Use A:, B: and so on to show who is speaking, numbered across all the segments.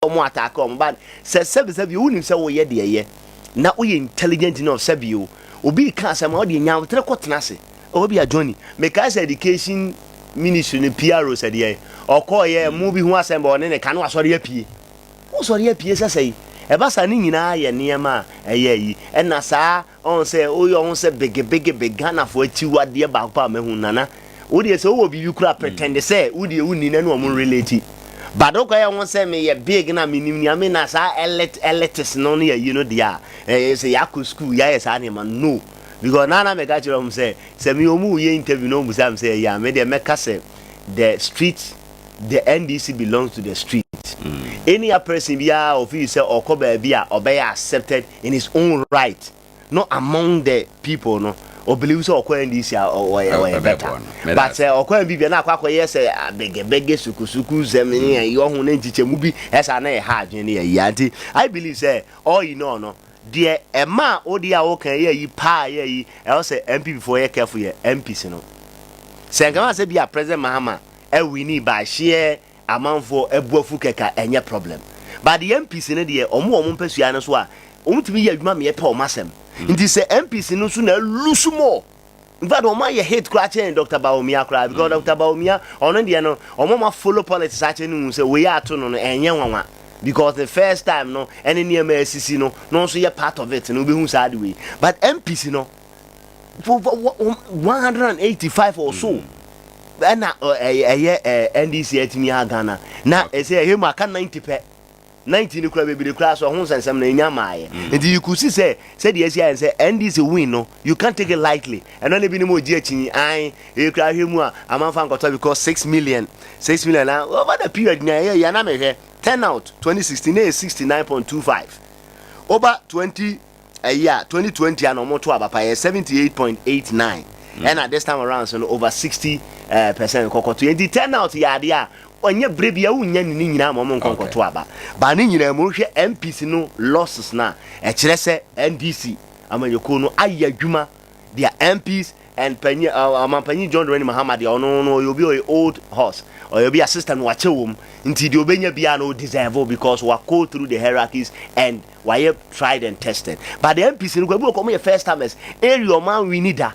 A: Ɔmo attack ɔmo, but sɛ sɛbi sɛbi, wonim sɛ woyɛ deɛ yɛ na woyɛ intelligent enough, sɛbi o, obi ka asɛm a ɔde nyawotere kɔ tena ase. Ɔwɔ bi a Johnny mekae sɛ education ministry no PRO, sɛ deɛ ɔkɔɔyɛ mu bi ho asɛm bɛ ɔne ne ka no, wasɔre apue, wosɔre apue sɛ sɛyi ɛba saa ne nyinaa yɛ nneɛma a ɛyɛ yi. Ɛna saa ɔn sɛ woyɛ ɔho sɛ begebegebe. Ghanafoɔ akyiwadeɛ baako pa a mahu, Nana, wodeɛ sɛ wowɔ biribi kora, pretend sɛ wodeɛ wonni na ne ɔmo relate, but wokɔyɛ ho sɛ meyɛ big na menim nea me na saa elitist no ne yɛyi no deɛ a ɛyɛ sɛ yɛakɔ school, yɛayɛ saa nneɛma no, because nana meka kyerɛ ɔm sɛ meyɛ ɔmu yɛ interview na ɔmu sɛ am sɛ ɛyɛ a, me deɛ mɛka sɛ the street, the NDC belongs to the street. Any other person biara ɔfeel sɛ ɔkɔ baabi a ɔbɛyɛ accepted in his own right, not among the people no, ɔbelieve sɛ ɔkɔ NDC a ɔyɛ better. But sɛ ɔkɔ NPP na akɔyɛ sɛ abɛgɛbɛgɛ, sukusuku sɛm ne ɛyɛ ɔho ne nkyekyɛmu bi ɛsa na ɛha adwene ne yɛ yia. Nti I believe sɛ all in all no deɛ, ɛma odi a wɔka yɛ yi paa yɛ yi, ɛwɔ sɛ NPP foɔ yɛ careful, yɛ MPs no, sɛ nkama sɛ bi a President Mahama ɛwin by sheer amanfoɔ ɛbuafu kɛkɛ, ɛnyɛ problem. But the MPs no deɛ, ɔmo mpɛsua no so a ɔmo tumi yɛ adwuma meyɛ pɛ ɔmo asɛm. Nti sɛ MPs no nso na lose more, in fact ɔmo ayɛ hate koraa kyɛn Dr Bawumia koraa, because Dr Bawumia ɔno deɛ no, ɔmo ma follow politics akyɛ no mu sɛ wei ato no no ɛnyɛ nwanwa, because the first time no ɛne nneɛma esisi no no nso yɛ part of it no, wobɛhu saa de wei. But MPs no for 185 or so ɛna ɛyɛ NDC atumi ha Ghana na ɛsɛ ɛhɛ mu aka 90 pɛ. 90 no kura bebree kura so ɔho nsɛnsɛm na enya maayɛ. Nti you could see sɛ sɛdeɛ esi ayɛ sɛ NDC win no, you can't take it lightly. Ɛno ne binom ogye akyi an ekura ahwɛ mu a amanfa nkɔtɔ, because 6 million, 6 million na over the period na ɛyɛ yɛn anamehwɛ. Turnout 2016 na yɛ 69.25, over 20 ɛyi a 2020 a na ɔmo to abapa yɛ 78.89, ɛna this time around so no over 60 percent kɔkɔto. Nti turnout yɛ adeɛ a ɔnyɛ bere bia wonya ne ne nyinaa ma ɔmo nkɔnkɔto aba ba. Ne nyinaa mu wohwɛ MPs no losses na ɛkyerɛ sɛ NDC amanyɔkuo no ayɛ adwuma, their MPs and panyin ɔmampanyin John Dramani Mahama deɛ, ɔno no ɔyɛ obi a ɔyɛ old horse, ɔyɛ obi a system no wakyɛ wɔm. Nti deɛ ɔbɛnya biara no deserve, because wa go through the hierarchies and wayɛ tried and tested. But the MPs no, kwabi wɔ kɔ, ɔmo yɛ first timers, area ɔmo anwin da,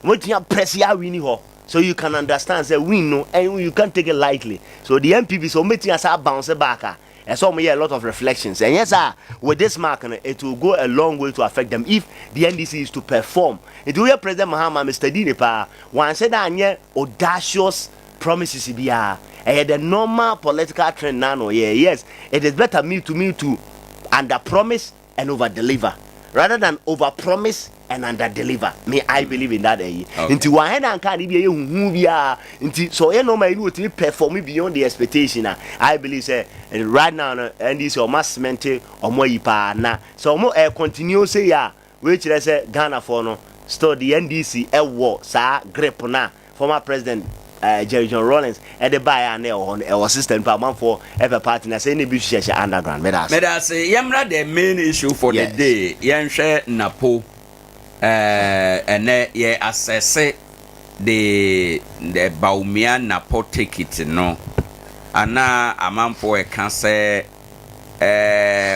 A: wɔtumi apress yɛ awin hɔ, so you can understand say win no and you can't take it lightly. So the NPP so ɔmo asa bounce back a, ɛsɛ ɔmo yɛ a lot of reflections. And yes sir, with this mark no, it will go a long way to affect them if the NDC is to perform. Nti woyɛ President Mahama, Mr D ne paa wɔn dɛ anyɛ audacious promises biara, ɛyɛ the normal political trend na no yɛ. Yes, it is better me to under promise and over deliver rather than over promise and under deliver. Me, I believe in that. Ɛyi nti wɔn ahɛn na nka ne bi ɛyɛ huhu biara. Nti sɛ ɔyɛ normal yi ni otumi perform beyond the expectation a, I believe sɛ right now no NDC ɔmo acement ɔmo ayi paa. Na sɛ ɔmo continue sɛ yɛ a, wei kyerɛ sɛ Ghana foɔ no still the NDC ɛwɔ saa grip na former President Jerry John Rawlings ɛde baeɛ a na ɛwɔ hɔ no, ɛwɔ system pa amanfoɔ ɛpɛ party na sɛ ɛna bi hyehyɛ underground. Mɛda ase.
B: Mɛda ase. Yɛmmra the main issue for the day. Yɛnhwɛ Napo. Ɛnɛ yɛ asɛse the Bawumia Napo ticket no anaa amanfoɔ ɛka sɛ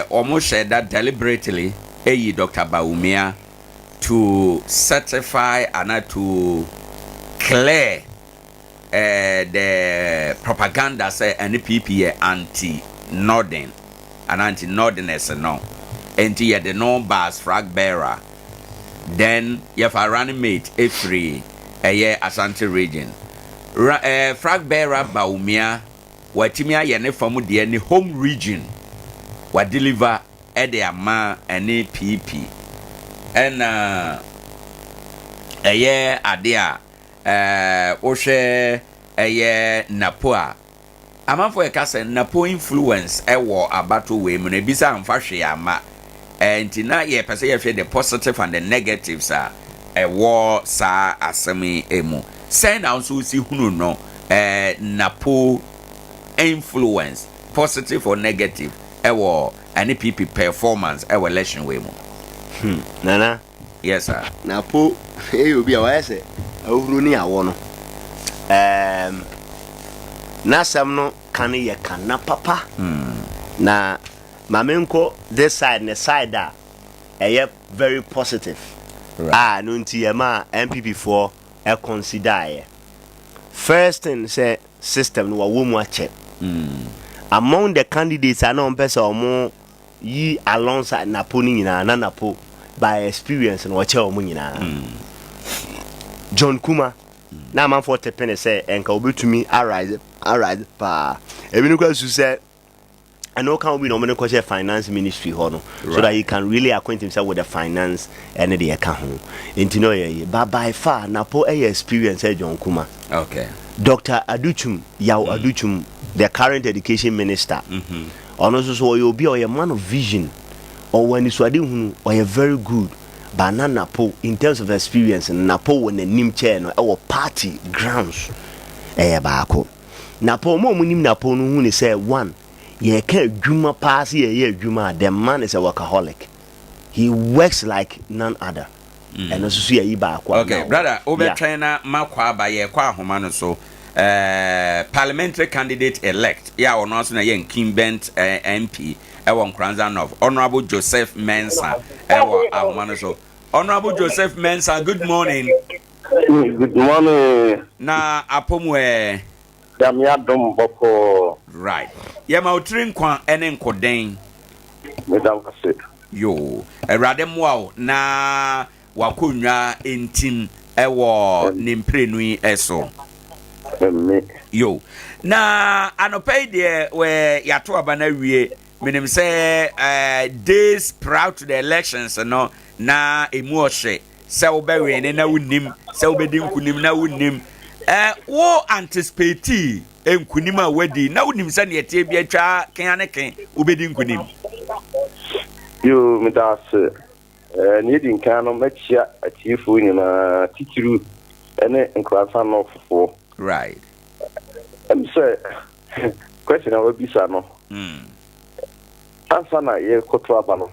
B: ɔmo hyɛ da deliberately ɛyi Dr Bawumia to certify ana to clear the propaganda sɛ NPP yɛ anti northern ana anti northerners no. Nti yɛde no ba as flag bearer, then yɛfa running mate efiri ɛyɛ Ashanti Region. Flag bearer Bawumia watumi ayɛ ne fam deɛ, ne home region wa deliver ɛde ama NPP. Ɛna ɛyɛ ade a wohwɛ ɛyɛ Napo a, amanfoɔ yɛka sɛ Napo influence ɛwɔ abato wei mu no, ebi sɛ amfa hwee ama. Nti na yɛpɛ sɛ yɛhwɛ the positive and the negatives a ɛwɔ saa asɛm yi mu. Sɛn na nso si hunu no, Napo influence, positive or negative, ɛwɔ NPP performance ɛwɔ election wei mu?
A: Nana.
B: Yes sir.
A: Napo ɛyɛ obi a wayɛ sɛ ahuro ne awɔ no. N'asɛm no ka no yɛ kana papa. Na ma menkɔ this side ne side a ɛyɛ very positive a ɛno nti ɛmaa NPP foɔ consider yɛ. First thing sɛ system no wawɔ mu akyɛ. Among the candidates a na wɔn pɛ sɛ wɔn yi alongside Napo no nyinaa na Napo by experience no ɔkyɛ wɔn nyinaa. John Kuma na amanfoɔ te pene sɛ ɛnka obetumi arise arise paa. Ebi no kora su sɛ ɛno ka obi na ɔmo ne kɔhyɛ finance ministry hɔ no so that he can really acquaint himself with the finance ɛne deɛ ɛka ho nti na ɔyɛ yi, but by far Napo ɛyɛ experience ɛ John Kuma. Dr Adutwum, Yaw Adutwum, the current education minister, ɔno nso so ɔyɛ obi a ɔyɛ man of vision, ɔwɔ anisoade hunu, ɔyɛ very good, but na Napo in terms of experience, Napo wɔ n'anim kyɛɛ no ɛwɔ party grounds. Ɛyɛ baako. Napo, ɔmo a ɔmo nim Napo no hu ne sɛ one, yɛka adwuma paa sɛ yɛyɛ adwuma a, the man is a workaholic, he works like none other. Ɛno nso so yɛyi baako a
B: Okay,
A: na
B: brother, wobɛtwɛn na makɔ aba. Yɛkɔ ahoma no so. Parliamentary candidate elect yɛ a ɔno nso na yɛ incumbent MP ɛwɔ Nkoranza North, Honourable Joseph Mensah, ɛwɔ ahoma no so. Honourable Joseph Mensah, good morning.
C: Good morning.
B: Na apɔmu ɛ?
C: Nyame adom, bɔkɔɔ.
B: Right, yɛma wo tiri nkwa ne nkoden.
C: Meda wo ase.
B: Yo, Awurade mmoa wo na wakonnwa ntim ɛwɔ ne mprenu yi ɛso.
C: Amen.
B: Yo, na anɔpa yi deɛ wɛ yɛato aba no awie. Menim sɛ days prior to the elections no na emu ɔhye sɛ wobɛwene na wonnim sɛ wobɛdi nkunim na wonnim. Wo anticipate nkunim a wadi na wonim sɛ neɛ tie bi atwa kea ne ke wobɛdi nkunim?
C: Yo, meda ase. Nea edi nkan no, mɛkyia atiefoɔ nyinaa, titiriw ne Nkoranza Northfoɔ. Ɛm sɛ question a wabisa no, ansa na yɛkɔto aba no,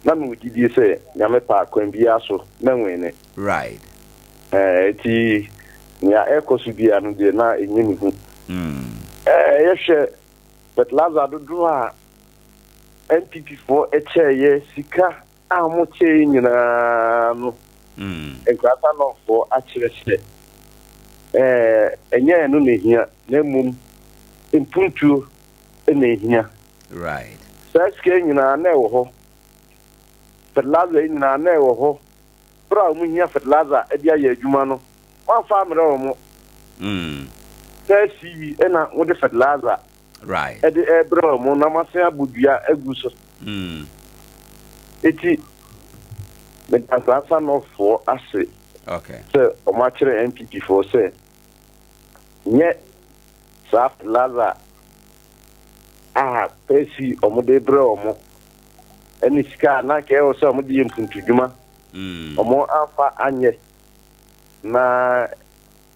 C: na mewɔ gyidie sɛ Nyame pa kwan biara so mɛwene. Nti nea ɛkɔ so biara no deɛ, na ɛnyɛ me hu. Yɛhwɛ fertilizer dodoɔ a NPP foɔ kyɛɛyɛ, sika a wɔn kyɛɛ nyinaa no, Nkoranza Northfoɔ akyerɛ sɛ ɛnyɛ ɛno na ehia, na mmom mpuntuo na ehia. Saa sika yi nyinaa na ɛwɔ hɔ, fertilizer yi nyinaa na ɛwɔ hɔ. Bere a wɔn hia fertilizer de ayɛ adwuma no, wɔamfa ammerɛ wɔn. Saa si yi ɛna wɔde fertilizer ɛde ɛbrɛ wɔn na wɔasan abɔ dua agu so. Eti meda Nkoranza Northfoɔ ase sɛ wɔn akyerɛ NPP foɔ sɛ nyɛ saa fertilizer a pɛsi wɔn de brɛ wɔn ɛne sika a na nka ɛwɔ sɛ wɔn de yɛ mpuntudwuma, wɔn amfa anyɛ, na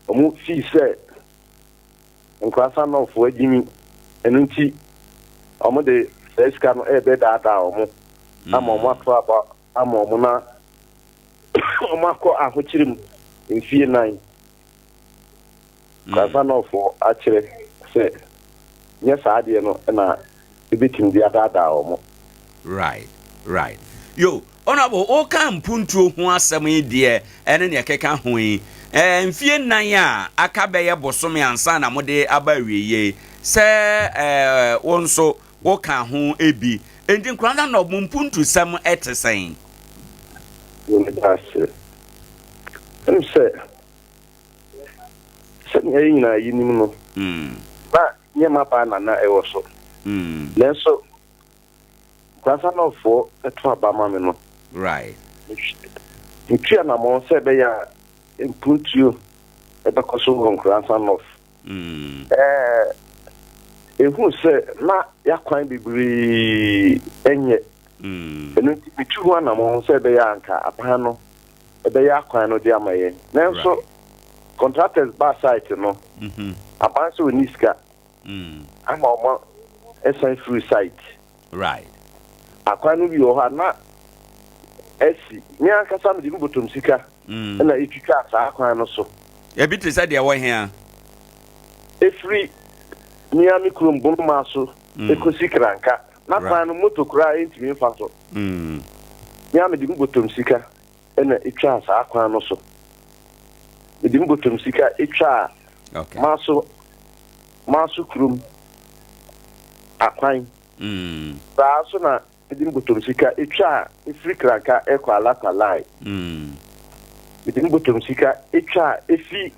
C: wɔn fii sɛ Nkoranza Northfoɔ agyimi. Ɛno nti wɔn de saa sika no ɛrebɛdaadaa wɔn ama wɔn ato aba ama wɔn na wɔn akɔ ahokyere mu mfie 4. Nkoranza Northfoɔ akyerɛ sɛ nyɛ saa adeɛ no na ebɛtumi de adaadaa wɔn.
B: Right, yo, Honorable, woka mpuntuo ho asɛm yi deɛ, ɛne neɛ ɛkeka ho yi, mfie 4 a aka bɛyɛ bosome ansa na mode aba awieyie sɛ wo nso woka ho ebi, enti Nkoranza na ɔmo mpuntusɛm ɛte sɛn?
C: Meda ase. Ɛm sɛ sɛnea yɛn nyinaa yɛnim no, na nneɛma baa nana ɛwɔ so, nanso Nkoranza Northfoɔ ɛto aba ma me no, metu anammɔn sɛ ɛbɛyɛ a mpuntuo ɛbɛkɔ so wɔ Nkoranza North. Ehu sɛ na yɛakwan bebree ɛnyɛ. Ɛno nti metu ho anammɔn sɛ ɛbɛyɛ a anka aban no ɛbɛyɛ akwan no de ama yɛn, nanso contractors ba site no, aban sɛ ɔni sika ama ɔma ɛsan firi site. Akwan no bi wɔ hɔ a na ɛsi me ankasa mede me bɔtɔm sika ɛna ɛtwitwa saa kwan no so.
B: Ebi te sɛ deɛ wɔ hea?
C: Ɛfiri mea me kurom Bonoma so. Ekosi Kranka. Na kwan no moto koraa ntumi mfa so. Me a mede me bɔtɔm sika na etwaa saa kwan no so. Mede me bɔtɔm sika etwaa Maso Maso kurom akwan. Saa nso na mede me bɔtɔm sika etwaa efiri Kranka ɛkɔ Alata line. Mede me bɔtɔm sika etwaa efi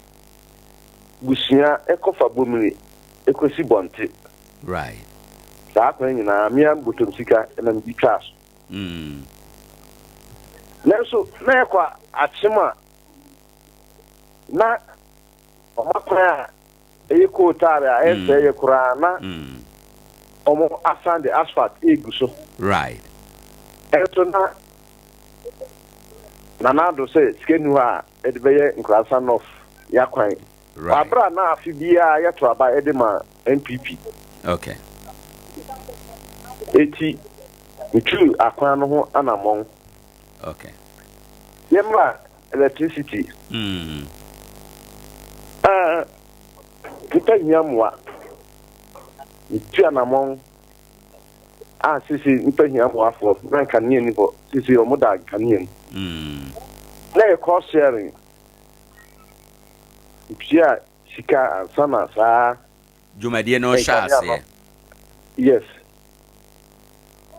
C: Busua ɛkɔfa Bomire ekosi Bɔnte.
B: Right.
C: Saa kwan nyinaa, me ara me bɔtɔm sika na mede twaa so. Nanso na ɛkɔ akyem a, na wɔn akwan a ɛyɛ kootaare a ɛnsɛe yɛ koraa na wɔn asan de asphalt regu so.
B: Right.
C: Ɛnso na Nana Addo sɛ sika nni hɔ a ɛde bɛyɛ Nkoransa North yakwan.
B: Right.
C: Wɔ abere a na afe biara yɛto aba de ma NPP.
B: Okay.
C: Eti metuu akwan no ho anammɔn.
B: Okay.
C: Yɛmmra electricity. Ah, nipa hia mmoa. Metu anammɔn a sisi nipa hia mmoafoɔ na nkanea ni hɔ. Sisi wɔn da nkanea mu. Na yɛ cost sharing. Metua sika ansa na saa.
B: Dwumadie no hyɛ aseɛ.
C: Yes.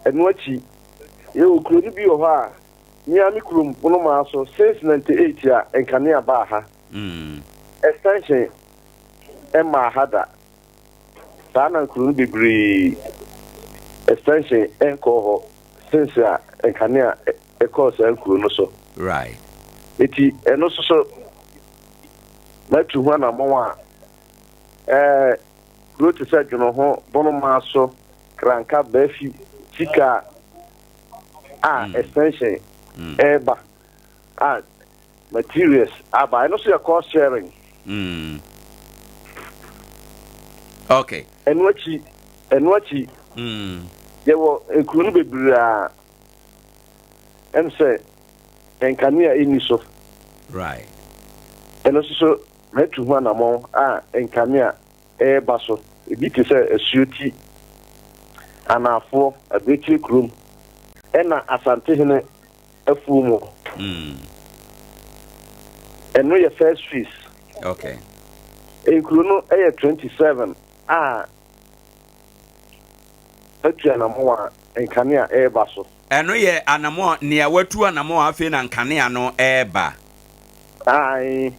C: Ɛno akyi, yɛwɔ kuro no bi wɔ hɔ a, me ara me kurom Bonomaa so, since 98 a nkanea baa ha. Extension mmaa ha da. Saa na nkuro no bebree extension nkɔɔ hɔ since a nkanea ɛkɔɔ saa nkuro no so.
B: Right.
C: Eti ɛno nso so matu ho anammɔn a ɛɛ kuro te sɛ Dwonoho, Bonomaa so, Kranka, Baafi, Sika a extension ɛreba a materials aba. Ɛno nso yɛ cost sharing.
B: Okay.
C: Ɛno akyi, ɛno akyi, yɛwɔ nkuro no bebree a ɛm sɛ nkanea ɛnni so.
B: Right.
C: Ɛno nso so matu ho anammɔn a nkanea ɛreba so. Ebi te sɛ Asuoti, Anaafoɔ, Abirekyire kurom, ɛna Asantehene afuo mu. Ɛno yɛ first phase.
B: Okay.
C: Nkuro no yɛ 27 a atu anammɔn a nkanea ɛreba so.
B: Ɛno yɛ anammɔn, nea watu anammɔn afei na nkanea no ɛreba.
C: Ae.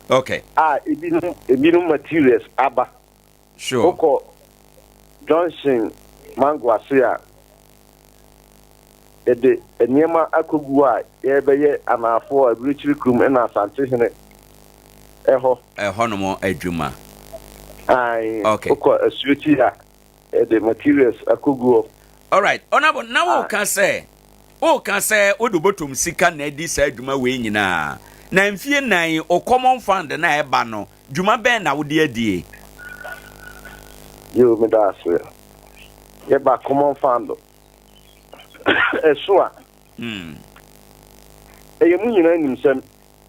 B: Okay.
C: A ebinom ebinom materials aba.
B: Sure.
C: Wokɔ Junction Mango ase a, yɛde nneɛma akɔgu a yɛrebɛyɛ Anaafoɔ, Abirekyiri kurom ɛna Asantehene ɛhɔ.
B: Ɛhɔnom adwuma.
C: Ae.
B: Okay.
C: Wokɔ Asuoti a, yɛde materials akɔgu hɔ.
B: Alright, Honourable, na woka sɛ woka sɛ wode bɔtɔm sika na adi saa adwuma wei nyinaa. Na mfie nnan yi, wo common fund na ɛba no, dwuma bɛn na wode adie?
C: Yo, meda ase. Yɛba common fund ɛso a, ɛyɛ mu nyinaa nim sɛm,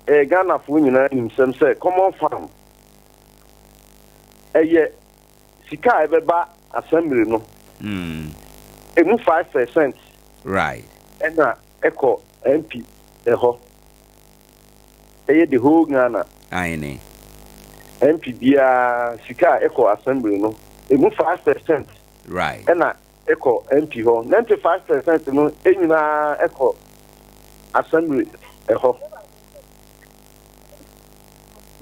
C: ɛyɛ Ghanafoɔ nyinaa nim sɛm sɛ common fund ɛyɛ sika a ɛbɛba assembly no, emu 5%
B: Right.
C: ɛna ɛkɔ MP ɛhɔ. Ɛyɛ the whole Ghana.
B: Aane.
C: MP biara sika a ɛkɔ assembly no, emu 5%
B: Right.
C: ɛna ɛkɔ MP hɔ. 95% no nyinaa ɛkɔ assembly ɛhɔ.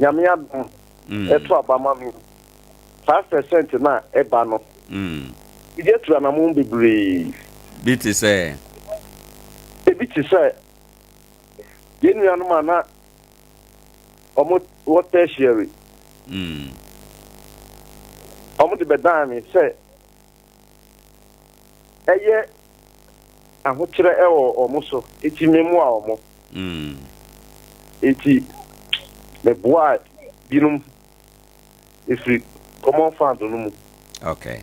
C: Nyame adom ɛto aba ma me. 5% na ɛba no. Ebi atu anammɔn bebree.
B: Bi te sɛ?
C: Ebi te sɛ yɛn nuanom a na wɔn wɔ tertiary. Wɔn de bɛdan me sɛ ɛyɛ ahokyerɛ ɛwɔ wɔn so, eti mmoa wɔn. Eti meboa binom efiri common fund no mu.
B: Okay.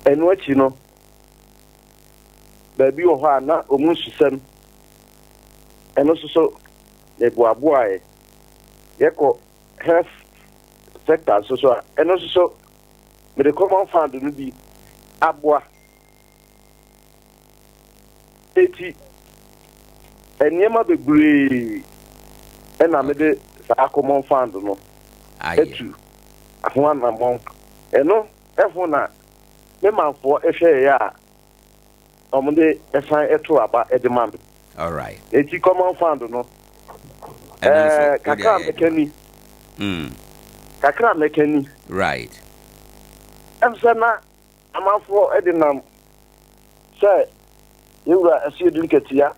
C: Ɛno akyi no, baabi wɔ hɔ a na wɔn nsusɛm ɛno nso so meboaboaeɛ. Yɛkɔ health sector nso so a, ɛno nso so Mede common fund no bi aboa. Eti nneɛma bebree na mede saa common fund no atu ho anammɔn. Ɛno ho na me manfoɔ hwɛeɛ a wɔde san to aba de ma me.
B: Alright.
C: Eti common fund no,
B: ɛɛ
C: kakra a mɛka ni. Kakra a mɛka ni.
B: Right.
C: Ɛm sɛ na amanfoɔ de nam sɛ yɛn wura Asiedu Nketia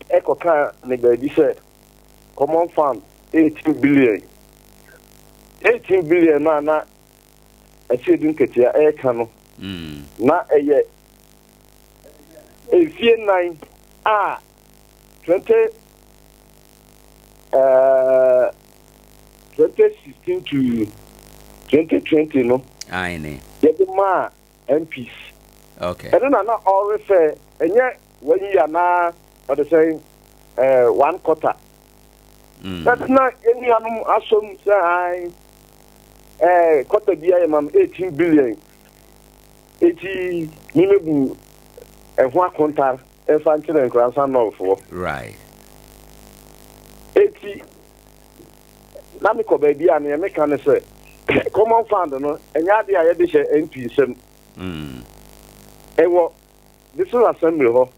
C: kɔkaa ne baabi sɛ common fund 18 billion. 18 billion no a na Asiedu Nketia ɛreka no, na ɛyɛ mfie nnan a 20 uh, 2016 to 2020 no yɛde maa MPs.
B: Okay.
C: Ɛno na na ɔrefɛ ɛnyɛ one year na ɔde sɛn eh, one quarter. But na yɛn nuanom asom sɛ an eh, quarter bi ayɛ mam 18 billion. Eti memebu ɛho akontar ɛmfa nkyerɛ Nkoransa Northfoɔ.
B: Right.
C: Eti na mekɔ baabi a nea meka ne sɛ common fund no ɛnyɛ adeɛ a yɛde hyɛ MP nsam. Ɛwɔ District Assembly hɔ.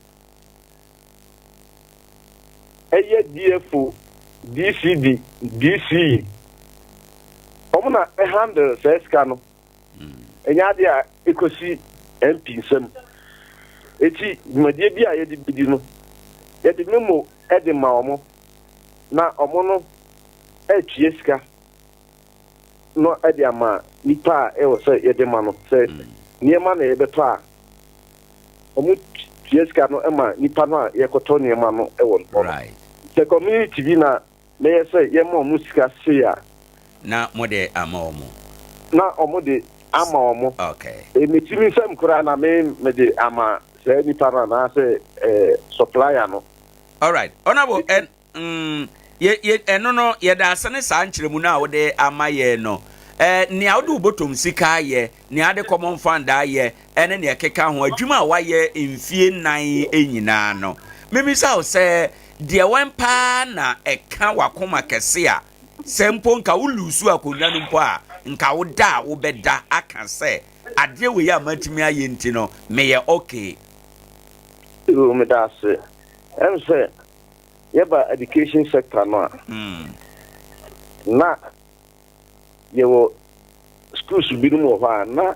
C: Ɛyɛ DFO, DCD, DCE. Wɔn na ɛhandle saa sika no. Ɛnyɛ adeɛ a ɛkɔsi MP nsam. Eti dwumadie bi a yɛde bɛdi no, yɛde memo de ma wɔn na wɔn no atua sika no de ama nipa a ɛwɔ sɛ yɛde ma no. Sɛ nneɛma na yɛbɛtɔ a, wɔn tua sika no ma nipa no a yɛkɔtɔ nneɛma no wɔ no hɔ no. Sɛ community bi na mɛyɛ sɛ yɛma wɔn sika sei a.
B: Na mode ama wɔn.
C: Na wɔde ama wɔn.
B: Okay.
C: Meti me nsam koraa na me mede ama saa nipa no anaasɛ supplier no.
B: Alright, Honourable, ɛn, mm, yɛ, yɛ, ɛno no, yɛda ase ne saa nkyerɛmu no a wode ama yɛn no. Ɛɛ, nea wode wo bɔtɔm sika ayɛ, nea ade common fund ayɛ, ɛne nea ɛkeka ho, adwuma a woayɛ mfie nnan yi nyinaa no, mimisa wo sɛ, deɛ wɛn paa na ɛka w'akoma kɛse a, sɛ mpo nka wo lusu akonnwa no mpo a, nka wo da a wobɛda aka sɛ, adeɛ wei a matumi ayɛ nti no, meyɛ okay.
C: Yoo, meda ase. Ɛm sɛ yɛba education sector no a, na yɛwɔ schools binom wɔ hɔ a na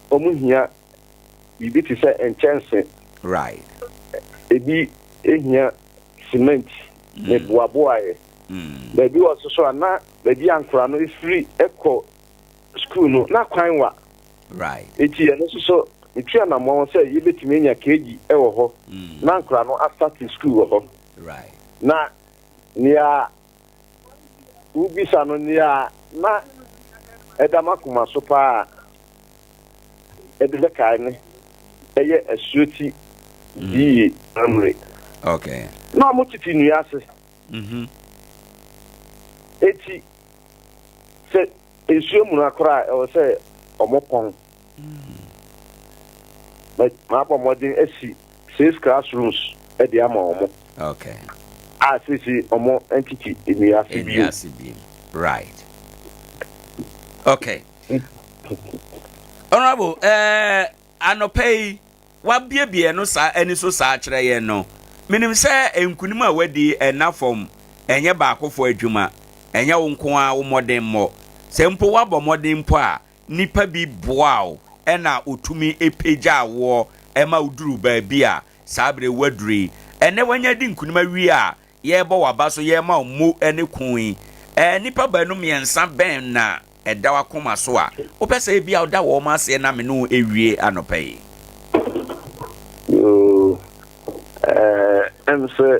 C: wɔn hia biribi te sɛ nkyɛnse.
B: Right.
C: Ebi ehia cement ne boaboaeɛ. Baabi wɔ so so a na baabi a nkora no efiri kɔ school no na kwan wa.
B: Right.
C: Eti ɛno nso so metu anammɔn sɛ yɛbɛtumi anya KG wɔ hɔ na nkora no asate school wɔ hɔ.
B: Right.
C: Na nea wobisa no, nea na ɛda m'akoma so paa a ɛde bɛkae me yɛ Asuoti DA Primary.
B: Okay.
C: Na wɔn tete nnua ase. Eti sɛ nsuo muna koraa a, ɛwɔ sɛ wɔpɔn. Mabɔ mmɔden asi six classrooms de ama wɔn.
B: Okay.
C: A sisi wɔn ntete nnua ase bio.
B: Nnua ase bio. Right. Okay. Honorable, eh, anɔpa yi wabiebie no saa ani so saa kyerɛ yɛn no. Menim sɛ nkunim a wadi ɛna fam ɛnyɛ baakofo adwuma, ɛnyɛ wo nko ara wo mmɔdenmmɔ. Sɛ mpo woabɔ mmɔden mpo a, nnipa bi boaa wo ɛna otumi pagyaa woɔ ɛma woduruu baabi a saa bere woaduru yi. Ɛnnɛ woanya adi nkunim awie a yɛrebɔ w'aba so yɛrema wo mo ne ko yi, ɛɛ nnipa baanu mmiɛnsa bɛn na ɛda w'akoma so a wopɛ sɛ ebia woda wɔn aseɛ na me ne wo awie anɔpa yi?
C: Yoo, ɛɛ ɛm sɛ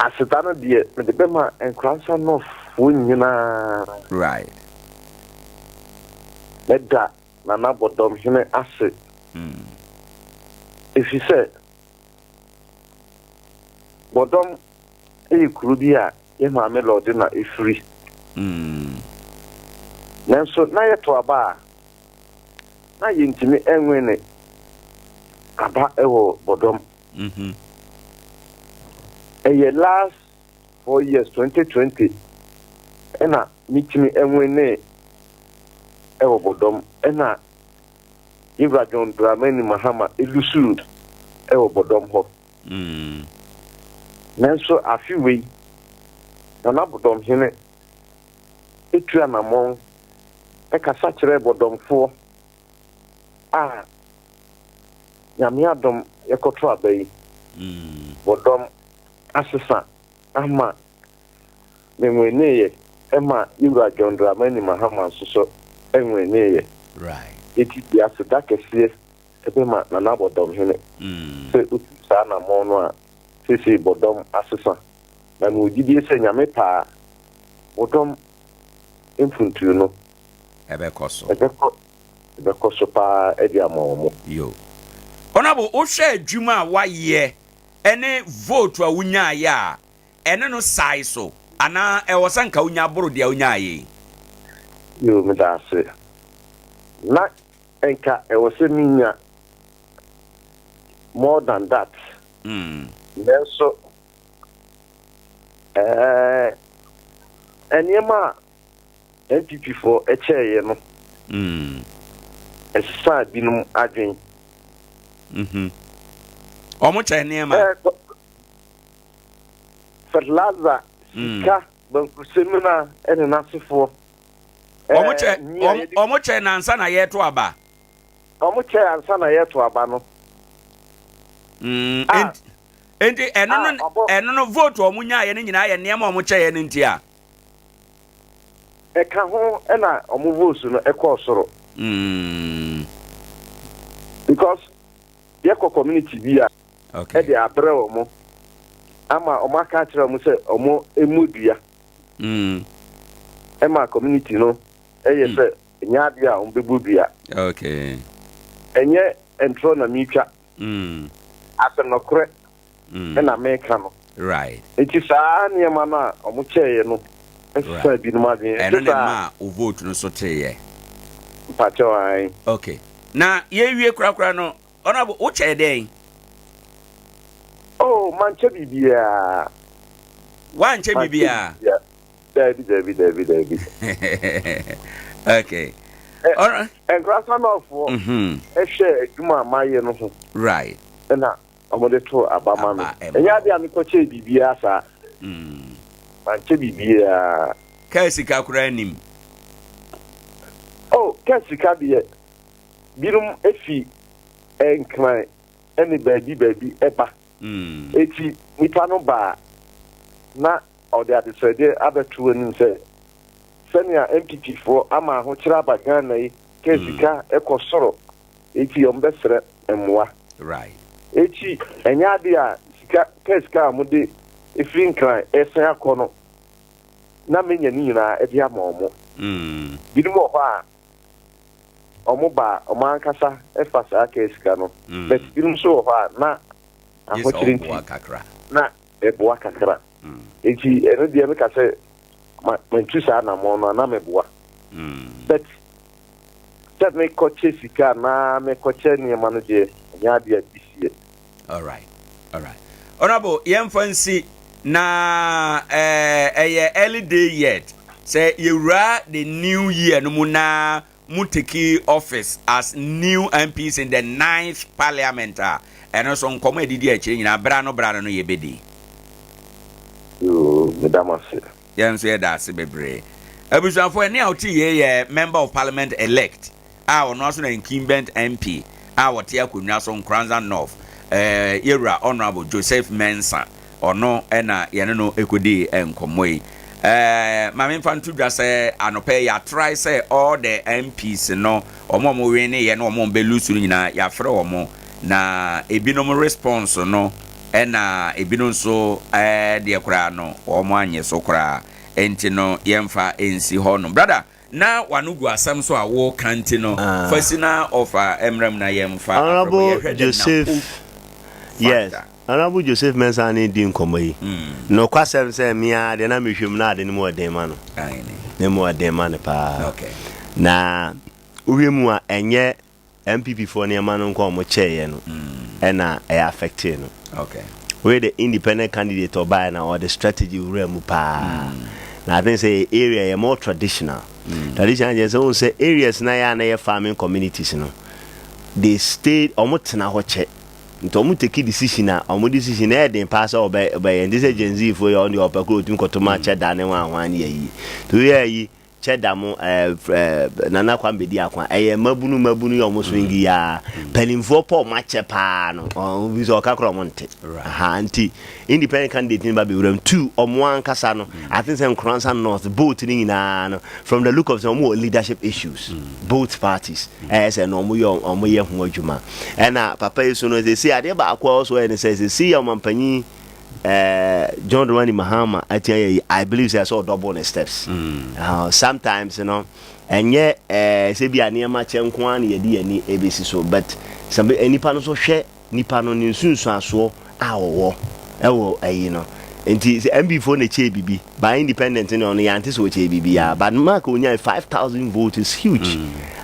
C: Aseda no deɛ mede bɛma Nkoransa Northfoɔ nyinaa.
B: Right.
C: Mɛda Nana Bɔdɔmhene ase. Ɛfiri sɛ Bɔdɔm yɛ kuro bi a yɛn maame Lordina firi. Nanso na yɛto aba a, na yɛntumi nwene aba wɔ bɔdɔm. Ɛyɛ last 4 years, 2020, ɛna metumi nwene wɔ bɔdɔm, ɛna Yɛwura John Dramani Mahama elose wɔ bɔdɔm hɔ. Nanso afe wei, Nana Bɔdɔmhene etu anammɔn ɛkasa kyerɛ bɔdɔmfoɔ a Nyame adom yɛkɔto aba yi, bɔdɔm asesa ama menweneeɛ ɛma Yɛwura John Dramani Mahama nso so ɛnweneeɛ. Eti de aseda kɛseɛ ɛbɛma Nana Bɔdɔmhene sɛ otu saa anammɔn no a seesei bɔdɔm asesa. Na mewɔ gyidie sɛ Nyame pɛ a, bɔdɔm mfuntuo no
B: ɛbɛkɔ so.
C: Ɛbɛkɔ so paa de ama wɔn.
B: Yo. Honorable, wohwɛ adwuma a wayɛ ɛne vote a wonyaayɛ a, ɛne no sae so anaa ɛwɔ sɛ nka wonya boro deɛ wonyaayɛ yi?
C: Yo, meda ase. Na nka ɛwɔ sɛ menya more than that. Nanso nneɛma a NPP foɔ kyɛeɛ no ɛsesaa binom adwen.
B: Ɔmo kyɛ nneɛma.
C: Fertilizer, sika, bankusemina ɛne n'asefoɔ.
B: Ɔmo kyɛ ɔmo kyɛ nansa na yɛto aba.
C: Ɔmo kyɛ ansa na yɛto aba no.
B: Enti ɛno no vote a ɔmo nyaayɛ no nyinaa yɛ nneɛma a ɔmo kyɛeɛ no nti a.
C: Ɛka ho ɛna ɔmo votes no ɛkɔɔ soro. Because yɛkɔ community bi a ɛde abrɛ wɔn ama ɔmo aka akyerɛ ɔmo sɛ ɔmo emu dua. Ɛma community no ɛyɛ sɛ ɛnyɛ adeɛ a ɔmo bɛbɔ dua. Ɛnyɛ ntorɔ na mitwa. Asɛm nɔkorɛ ɛna meka no. Nti saa nneɛma no a ɔmo kyɛeɛ no ɛsesa binom adwene.
B: Ɛno ne ma o vote no so teeɛ.
C: Mpakyɛw ae.
B: Okay. Na yɛwie korakora no, Honorable, wokyɛɛ dɛn?
C: Oh, mankyɛ biribiara.
B: Woankyɛ biribiara?
C: Daabi, daabi, daabi, daabi. Nkoranza Northfoɔ ɛhwɛ adwuma a mayɛ no ho. Ɛna ɔmode to aba ma me. Ɛnyɛ adeɛ a mekɔkyɛɛ biribiara saa. Mankyɛ biribiara.
B: Kaa sika koraa nim.
C: Oh, kaa sika deɛ, binom efi Nkran ɛne baabi baabi ɛba. Eti nipa no baa na ɔde adesrɛdeɛ abɛto anim sɛ sɛnea NPP foɔ ama ahokyerɛ aba Ghana yi, kaa sika ɛkɔ soro, eti wɔn bɛsrɛ mmoa. Eti ɛnyɛ ade a sika kaa sika a wɔde efiri Nkran ɛsan akɔ no na menya ne nyinaa ɛde ama wɔn. Binom wɔ hɔ a wɔn ba a wɔn ankasa ɛfa saa kaa sika no, but binom nso wɔ hɔ a na ahokyerɛ nti na ɛboa kakra. Nti ɛno deɛ meka sɛ mantu saa anammɔn no a na meboa. But sɛ mekɔkyɛ sika anaa mekɔkyɛ nneɛma no deɛ, ɛnyɛ adeɛ a bi sie.
B: Alright, Honorable, yɛmfa nsi na ɛyɛ early day yet sɛ yɛwura the new year no mu na mu take office as new MPs in the ninth parliament a, ɛno nso nkɔmɔ a ɛdidi akyire nyinaa bra no bra no no yɛbɛdi.
C: Yoo, meda mo ase.
B: Yɛn nso yɛda ase bebree. Abusuafoɔ, ɛne a wote yei yɛ member of parliament elect a ɔno aso na incumbent MP a wɔte akonnwa so Nkoranza North, yɛwura Honorable Joseph Mensah. Ɔno ɛna yɛne no ɛkɔdi nkɔmmɔ yi. Maame, mfa nto dwa sɛ anɔpɛ yɛatrae sɛ all the MPs no, ɔmo a ɔmo win yɛ no, ɔmo a ɔmo bɛlose no nyinaa, yɛafrɛ wɔn na ebinom response no ɛna ebinom nso deɛ koraa no wɔn anyɛ so koraa. Nti no yɛmfa nsi hɔ no, brother, na wano gu asɛm so a wɔka nti no fa si na ɔfa mmerɛ mu na yɛmfa.
A: Honorable Joseph, yes, Honorable Joseph Mensah ne di nkɔmmɔ yi. Nokwasɛm sɛ mmea deɛ na mehwɛ mu na ade no mu ɔden ma no, ne mu ɔden ma no paa. Na wohwɛ mu a, ɛnyɛ NPP foɔ nneɛma no nko a wɔn kyɛɛyɛ no ɛna ɛyɛ affectee no. Woyɛ the independent candidate ɔbaeɛ na ɔde strategy wura mu paa. Na I think sɛ area yɛ more traditional. Traditional kyerɛ sɛ wohu sɛ areas na yɛ a na yɛ farming communities no, they stay, wɔn tena hɔ kyɛ. Nti wɔn take decision a, wɔn decision no ɛyɛ den paa sɛ ɔbɛ ɔbɛyɛ. Nti sɛ Gen Z foɔ yi ɔno deɛ ɔpɛ koro ɔtumi kɔto ma kyɛ da ne hwan hwan ne ayi. Nti woyɛ ayi kyɛ da mo ɛɛ ɛɛ Nana Kwame Bedi Akwa ɛyɛ mmabunu mmabunu yɛ wɔn swing yi ara. Mpanimfoɔ pɔ wɔn akyɛ paa no ɔn bi sɛ ɔka koraa wɔn nte. Aha nti independent candidate no ba bɛwura mu. Two, wɔn ankasa no I think sɛ Nkoranza North both no nyinaa no from the look of sɛ wɔn wɔ leadership issues both parties. Ɛyɛ sɛ na wɔyɛ wɔyɛ ho adwuma. Ɛna papa yi so no sɛsei adeɛ baako a ɔwɔ so ɔyɛ ne sɛ sɛsei yɛ ɔmampanyin ɛɛ John Dramani Mahama atua yɛ yi I believe sɛ ɛsɛ ɔdɔbo ne steps. Sometimes no ɛnyɛ ɛɛ sɛ bi a nneɛma kyɛ nko ara na yɛde yɛn ani ebesi so but sɛ nipa no so hwɛ nipa no ne nsunsuansoɔ a ɔwɔ ɛwɔ ɛyi no nti sɛ MB foɔ na ɛkyɛɛ bibi by independent ne ɔno yɛante sɛ ɔkyɛɛ bibi a but mark ɔnyae 5000 votes is huge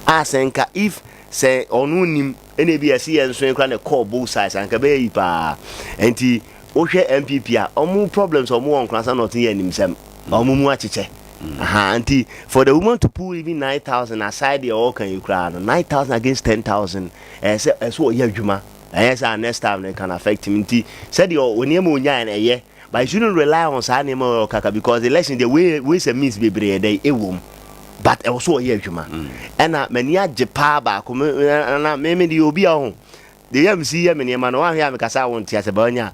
A: a sɛ nka if sɛ ɔno nim ɛna ebi ɛsi yɛn nso kora na ɛkɔɔ both sides anka bɛyɛ yi paa nti wohwɛ NPP a ɔmo problems ɔmo wɔ Nkoranza North yɛ animsɛm ɔmo mu akyekyɛ aha nti for the woman to pull even 9000 aside deɛ ɔɔka yi koraa no 9000 against 10,000 ɛyɛ sɛ ɛsɛ ɔyɛ adwuma ɛyɛ sɛ next time no can affect him nti sɛdeɛ ɔ nneɛma onyae no ɛyɛ but you shouldn't rely on saa nneɛma ɔkaka because election deɛ way ways and means bebree ɛdɛ ɛwɔ mu but ɛwɔ so ɔyɛ adwuma ɛna m'ani agye paa baako me na me me deɛ obi a ɔho deɛ yɛ msi yɛ me nneɛma no wahwɛ a mekasa a wonte ase ba ɔnya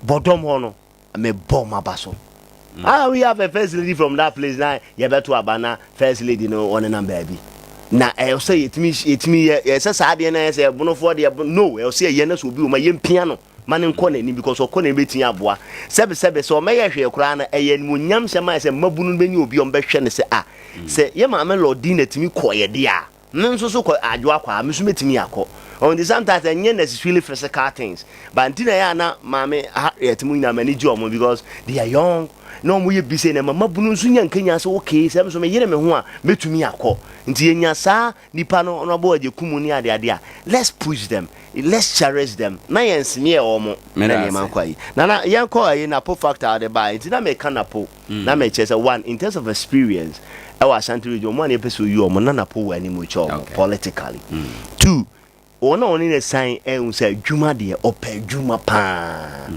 A: bɔdɔm hɔ no mebɔ m'aba so. Ah, we have a first lady from that place na yɛbɛto aba na first lady no ɔnenam baabi na ɛyɛ sɛ yɛtumi yɛtumi yɛ yɛ sɛ saa adeɛ no yɛ sɛ ɛbonofoɔ deɛ no ɛwɔ sɛ yɛyɛ no sɛ obi wɔ ma yɛmpia no ma ne nkɔ n'anim because ɔkɔ n'anim bɛtumi aboa sɛbesɛbe sɛ ɔmɛyɛ hwee koraa no ɛyɛ animuonyam hyɛ ma sɛ mmabunu no bɛnya obi a ɔmbɛhwɛ no sɛ ah sɛ yɛ maame Lordina tumi kɔ yɛ deɛ a Me nso so kɔ adwo akɔ a, me nso mɛtumi akɔ. Ɔho nti sometimes ɛnyɛ necessarily physical things. But nti na ɛyɛ a na maame Harriet mu nyinaa m'ani gye wɔn because they are young na wɔn yɛ busy na ɛma mmabunu nso nya nkenya sɛ okay sɛ me nso meyere me ho a mɛtumi akɔ. Nti yɛnya saa nipa no Honourable Agyekum ne ade ade a let's push them, let's cherish them na yɛn smear wɔn na
B: Meda
A: nneɛma
B: ase.
A: nkɔ ayi. Nana yɛnkɔ ayi Napo factor a wode baeɛ nti na meka Napo. Na mekyerɛ sɛ one in terms of experience ɛwɔ Ashanti region wɔn a na yɛpɛ sɛ oyi wɔn na Napo wɔ anim kyɛ wɔn politically. Two, wɔn a wɔne no san ɛhu sɛ adwuma deɛ ɔpɛ adwuma paa.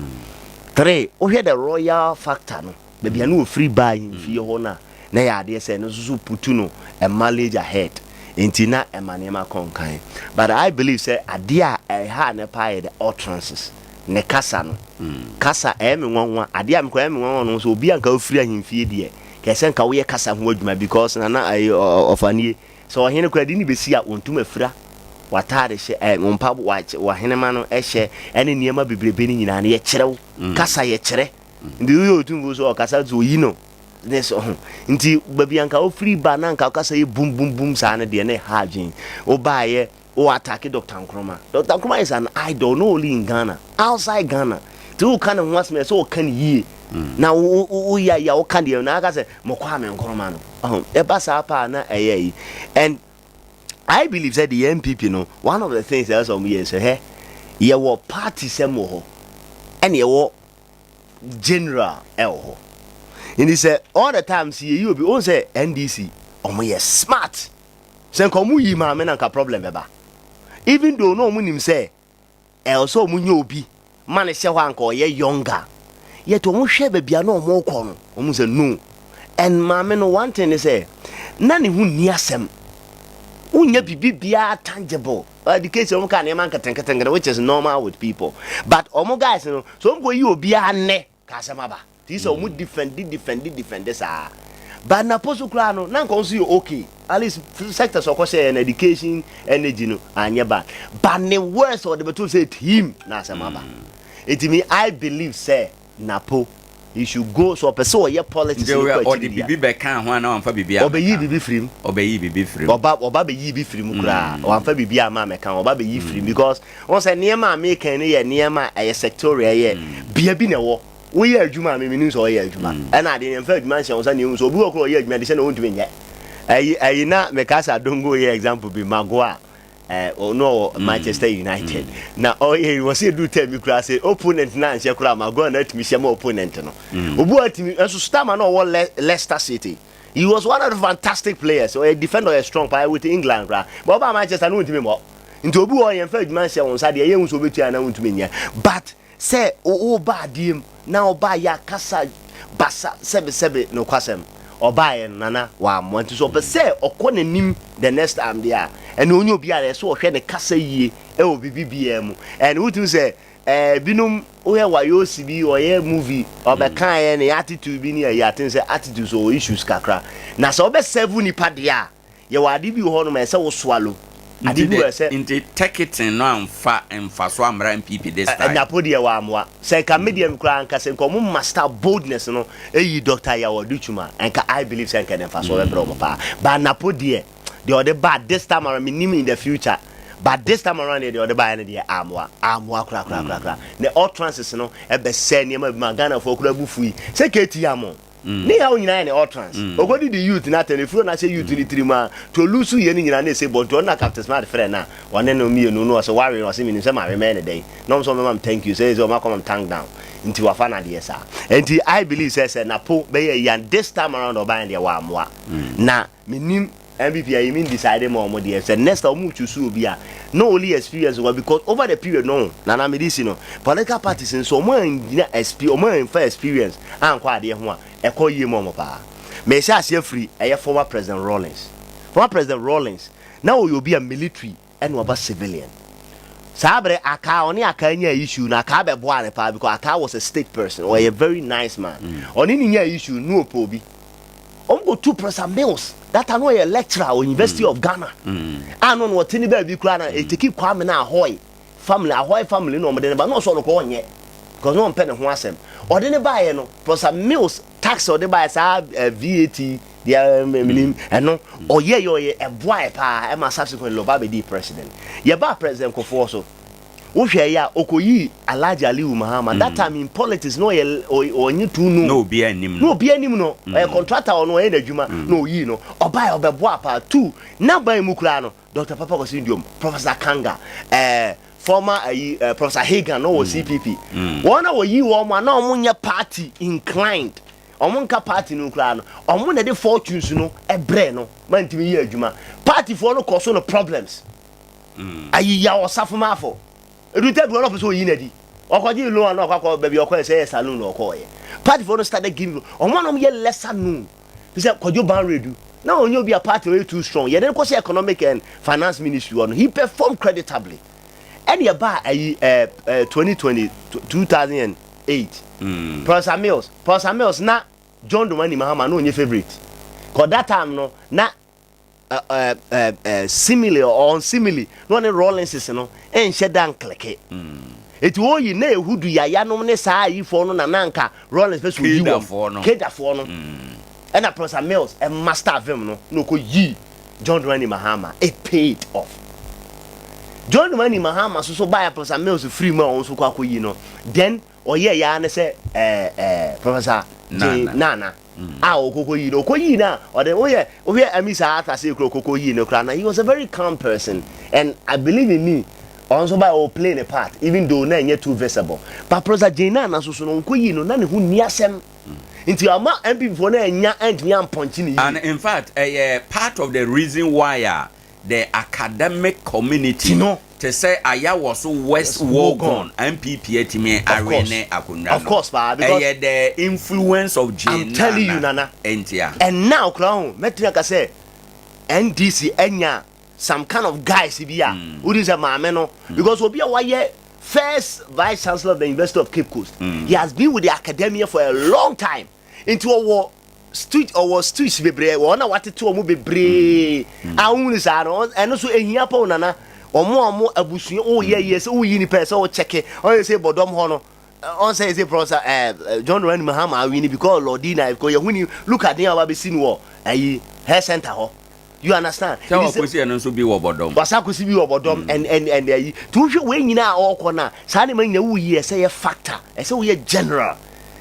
A: Three, wohwɛ the royal factor no baabi a na ofiri baa ahemfie hɔ no a na yɛ adeɛ sɛ ɛno nso so putu no a mileage ahead nti na ɛma nneɛma kɔ nkan. But I believe sɛ adeɛ a ɛha ne paa yɛ the utterances. Ne kasa no. Kasa, ɛyɛ me nwanwa. Adeɛ a mekɔ ɛyɛ me nwanwa no sɛ obi a nka ofiri ahemfie deɛ, kɛɛ sɛ nka woyɛ kasa ho adwuma because nana ɛyɛ ɔfanie. Sɛ ɔhene koraa de ne bɛsi a, wɔntum afira w'ataade hyɛ, ɛ, wo mpaboa, w'ahenema no hyɛ, ɛne nneɛma bebrebe no nyinaa no, yɛkyerɛ wo. Kasa yɛkyerɛ. Nti woyɛ otumfoɔ so ɔkasa nso oyi no ne so ho. Nti baabi a nka wofiri ba na nka wokasa yɛ bum bum bum saa no deɛ na ɛha adwene. Wobaeɛ Wo attacke Doctor Nkrumah. Doctor Nkrumah is an idol not only in Ghana, outside Ghana. Nti wo ka ne ho asɛm ɛsɛ ɔka ne yie. Na wo wo yɛ ayi a wo ka deɛ na aka sɛ mo Kwame Nkrumah no. Ɔho ɛba saa paa na ɛyɛ ayi. And I believe sɛ the NPP no one of the things ɛsɛ sɛ wɔn yɛ sɛ hɛ yɛwɔ party sɛm wɔ hɔ ɛna yɛwɔ general ɛwɔ hɔ. Nti sɛ all the time sɛ yɛyi obi wɔn sɛ NDC wɔn yɛ smart. Sɛ nka ɔmo yii maame no anka problem bɛba. Even though na ɔmo nim sɛ ɛwɔ sɛ ɔmo nya obi ma no hyɛ hɔ a anka ɔyɛ younger. Yet ɔmo hwɛ baabi a na ɔmo kɔ no, ɔmo sɛ no. And maame no one thing ne sɛ, na ne ho nni asɛm. Wonnya biribi biara tangible. Education ɔmo ka nneɛma nketenketenkete which is normal with people. But ɔmo guys no, sɛ ɔmo kɔ yi obiara nnɛ, ka asɛm aba. Ti sɛ ɔmo defend defend defend saa. But Napo so koraa no na nka ɔno nso yɛ okay. At least sectors ɔkɔ hyɛ yɛ no education, energy no anyɛ bad. But ne words ɔde bɛto sɛ team na asɛm aba. Eti me I believe sɛ Napo he should go so ɔpɛ sɛ ɔyɛ politics no kɔ
B: akyiri deɛ. Ɔde bibi bɛka ho anaa wamfa bibi
A: ammɛka ho? Ɔbɛyi bibi firi mu.
B: Ɔbɛyi bibi firi mu.
A: Ɔba ɔba bɛyi bi firi mu koraa. Wamfa bibi amma ammɛka ho. Ɔba bɛyi firi mu because wɔn sɛ nneɛma a meka no yɛ nneɛma a ɛyɛ sectorial ɛyɛ bea bi na ɛwɔ. Woyɛ adwuma a me menim sɛ ɔyɛ adwuma. Ɛna adeɛ no yɛmfa adwuma nhyɛ wo nsa na yɛhu sɛ obi wɔ koraa ɔyɛ adwuma de hyɛ na ɔntumi nyɛ. Ɛyi ɛyi na meka sɛ Adongo yɛ example bi Magoa ɔno ɔwɔ Manchester United na ɔyɛ wɔ sɛ edu time bi koraa sɛ opponent na anhyɛ koraa Magoa na atumi hyɛ ma opponent no. Obi wa atumi nso Starmer na ɔwɔ Le Leicester City. He was one of the fantastic players. Ɔyɛ defender, ɔyɛ strong paa with England koraa. But ɔbaa Manchester no ntumi mmɔ. Nti obi wɔ yɛn fa adwuma nhyɛ wɔn nsa deɛ yɛn nso obetua na ntumi nyɛ. But sɛ woba adeɛ mu na ɔbaa yɛ akasa basa sɛbesɛbe nokwasɛm ɔbaeɛ no nana wammoa. Nti sɛ ɔpɛ sɛ ɔkɔ n'anim the next time deɛ a, ɛne ɔnyɛ obi a ɛsɛ ɔhwɛ ne kasa yie ɛwɔ biribi biara mu. Ɛne wotumi sɛ binom wohwɛ wayosi bi ɔyɛ movie ɔbɛkaeɛ ne attitude bi ne ɛyɛ aten sɛ attitude so ɔwɔ issues kakra. Na sɛ ɔbɛsɛvo nipa deɛ a, yɛwɔ ade bi wɔ hɔ nom a ɛsɛ wo swallow. Ade bi wɔ sɛ
B: nti ticketing no amfa mfa so amra NPP this time.
A: Napo deɛ wammoa. Sɛ nka me deɛ koraa nka sɛ nka ɔmo master boldness no eyi Dr. Yaw Adutwum a, nka I believe sɛ nka ne mfa so ɔbɛbrɛ ɔmo paa. But Napo deɛ deɛ ɔde ba this time around, menim in the future, but this time around deɛ ɔde baeɛ no deɛ amoa amoa koraa koraa koraa koraa. Ne utterances no ɛbɛsɛ nneɛma bi ma Ghanafoɔ koraa bu fui sɛ KT Amo ne yaw nyinaa yɛ ne utterance. Okɔdi di youth na atɛn efuro na ahyɛ youth ne tirim a to lusu yɛ ne nyinaa na ese bɔ. Nti ɔno na Captain Smart frɛ na ɔne no mmienu no ɔsɛ wawe, ɔsɛ minim sɛ mawe mɛyɛ ne dɛn na ɔmo sɛ ɔmɛma m thank you sɛ ɛsɛ ɔmo akɔma m tank down nti wafa n'adeɛ saa. Nti I believe sɛ Napo bɛyɛ yan this time around ɔban deɛ wamoa. Na menim NPP a yɛmin decide ma ɔmo deɛ sɛ next time ɔmo choose obi a not only experience wa, because over the period no nana mede si no political parties nso ɔmo angyina exp ɔmo anfa experience ankɔ adeɛ ho a ɛkɔ yie mu ɔmo paa. Mɛhyɛ aseɛ firi ɛyɛ former President Rawlings. Former President Rawlings na ɔyɛ obi a military ɛna ɔba civilian. Saa abere Akaa ɔne Akaa nya issue na Akaa bɛboa ne paa because Akaa was a state person, ɔyɛ very nice man. Ɔne ne nya issue no ɔpɛ obi ɔmo go to Professor Mills. That time no ɔyɛ lecturer wɔ University of Ghana a no na ɔte ne baabi koraa na eteki Kwame na Ahoi family, Ahoi family na ɔmo de ne ba na ɔsɔ no kɔ ɔnyɛ because na ɔmpɛ ne ho asɛm. Ɔde ne baayɛ no, Professor Mills tax ɔde baayɛ saa VAT deɛ menim ɛno ɔyɛ yɛ ɔyɛ ɛboa yɛ paa ɛma subsequently ɔba abɛdi president. Yɛba President Kufuor so, wohwɛ yɛ a okoyi Alhaji Aliu Mahama. That time in politics na ɔyɛ ɔnye tu no
B: na obi anim
A: na
B: no.
A: Obi anim no ɔyɛ contractor, ɔno ɔyɛ n'adwuma na oyi no ɔbaa ɔbɛboa paa tu n'aban mu koraa no. Dr. Papa Kwesi Nduom, Professor Kanga, former ayi Professor Hagan na ɔwɔ CPP, wɔn a wɔyi wɔn a na wɔn nyɛ party inclined, wɔn nka party no koraa no, wɔn na de fortunes no ɛbrɛ no ma ntumi yɛ adwuma. Partyfoɔ no kɔ so no problems ayi Yaw Osafo-Maafo edu tɛ bi wɔn ɔpɛ sɛ oyi n'adi ɔkɔgye loan a na ɔkɔ akɔ baabi ɔkɔ yɛ sɛ ɛyɛ saloon na ɔkɔɔyɛ. Partyfoɔ no started giving wɔn a wɔn yɛ lesser known sɛ Kwadwo Banredu na ɔnyɛ obi a party ɔyɛ too strong. Yɛde no kɔ sɛ Economic and Finance Ministry hɔ no, he performed creditably. Ɛne ɛba ayi ɛɛ ɛɛ 2020, 2008, Professor Mills na John Dramani Mahama na ɔnyɛ favourite 'cause that time no na simile or unsimile na ɔne Rawlings no ɛnhyɛ da nclick. Eti wɔyi na ehudu yayanom ne saa ayifoɔ no na nanka Rawlings pɛ sɛ oyi
B: Kedafoɔ no.
A: wɔn Kedafoɔ no. Ɛna Professor Mills ɛmaster vim no na ɔkɔ yi John Dramani Mahama. It paid off. John Dramani Mahama soso baayɛ, Professor Mills firi mu a ɔno nso kɔ akɔ yi no, then ɔyɛ yaa ne sɛ ɛɛ ɛɛ Professor Jane
B: Nana.
A: Nana a ɔkɔkɔ yi no, ɔkɔ yi no a ɔde woyɛ wohwɛ ami saa atase kuro ɔkɔkɔ yi no koraa na he was a very calm person and I believe in me ɔno nso ba ɔ play ne part even though na ɛnyɛ too visible. But Professor Jane Nana nso so no ɔnkɔ yi no na ne ho nni asɛm nti ama NPP foɔ no ɛnya ɛntumi ampɔnkye ne yie.
B: And in fact ɛyɛ part of the reason why a the academic community
A: Tino.
B: te sɛ Ayawaso West
A: Wuogon.
B: Wuogon NPP atumi awe
A: course.
B: ne akonnwa
A: Of
B: no.
A: course, paa, because
B: ɛyɛ the influence of Jane
A: I'm telling you, Nana.
B: Ntia.
A: And now koraa ho mɛtumi aka sɛ NDC anya some kind of guys bi a wodi sɛ maame no because obi a wayɛ first vice chancellor of the University of Cape Coast, he has been with the academia for a long time nti ɔwɔ streets bebree wɔn a watete wɔn bebree a wɔn saa no ɛno nso ehia pɔw nana wɔn a wɔn abusua wɔyɛ yie sɛ wɔyi nipa sɛ wɔkyɛke ɔyɛ sɛ bɔdɔm hɔ no ɔn sɛ ɛsɛ Professor John Dramani Mahama awini because Lordina because yɛhu ni look at ne a wabɛsi no wɔ ɛyi health center hɔ, you understand?
B: Sɛ wɔkɔsi ɛno nso bi wɔ bɔdɔm.
A: Wasa kɔsi bi wɔ bɔdɔm and ɛyi nti wohwɛ wei nyinaa a ɔrekɔ no a saa nneɛma nyinaa woyi ɛsɛ yɛ factor, ɛsɛ woyɛ general.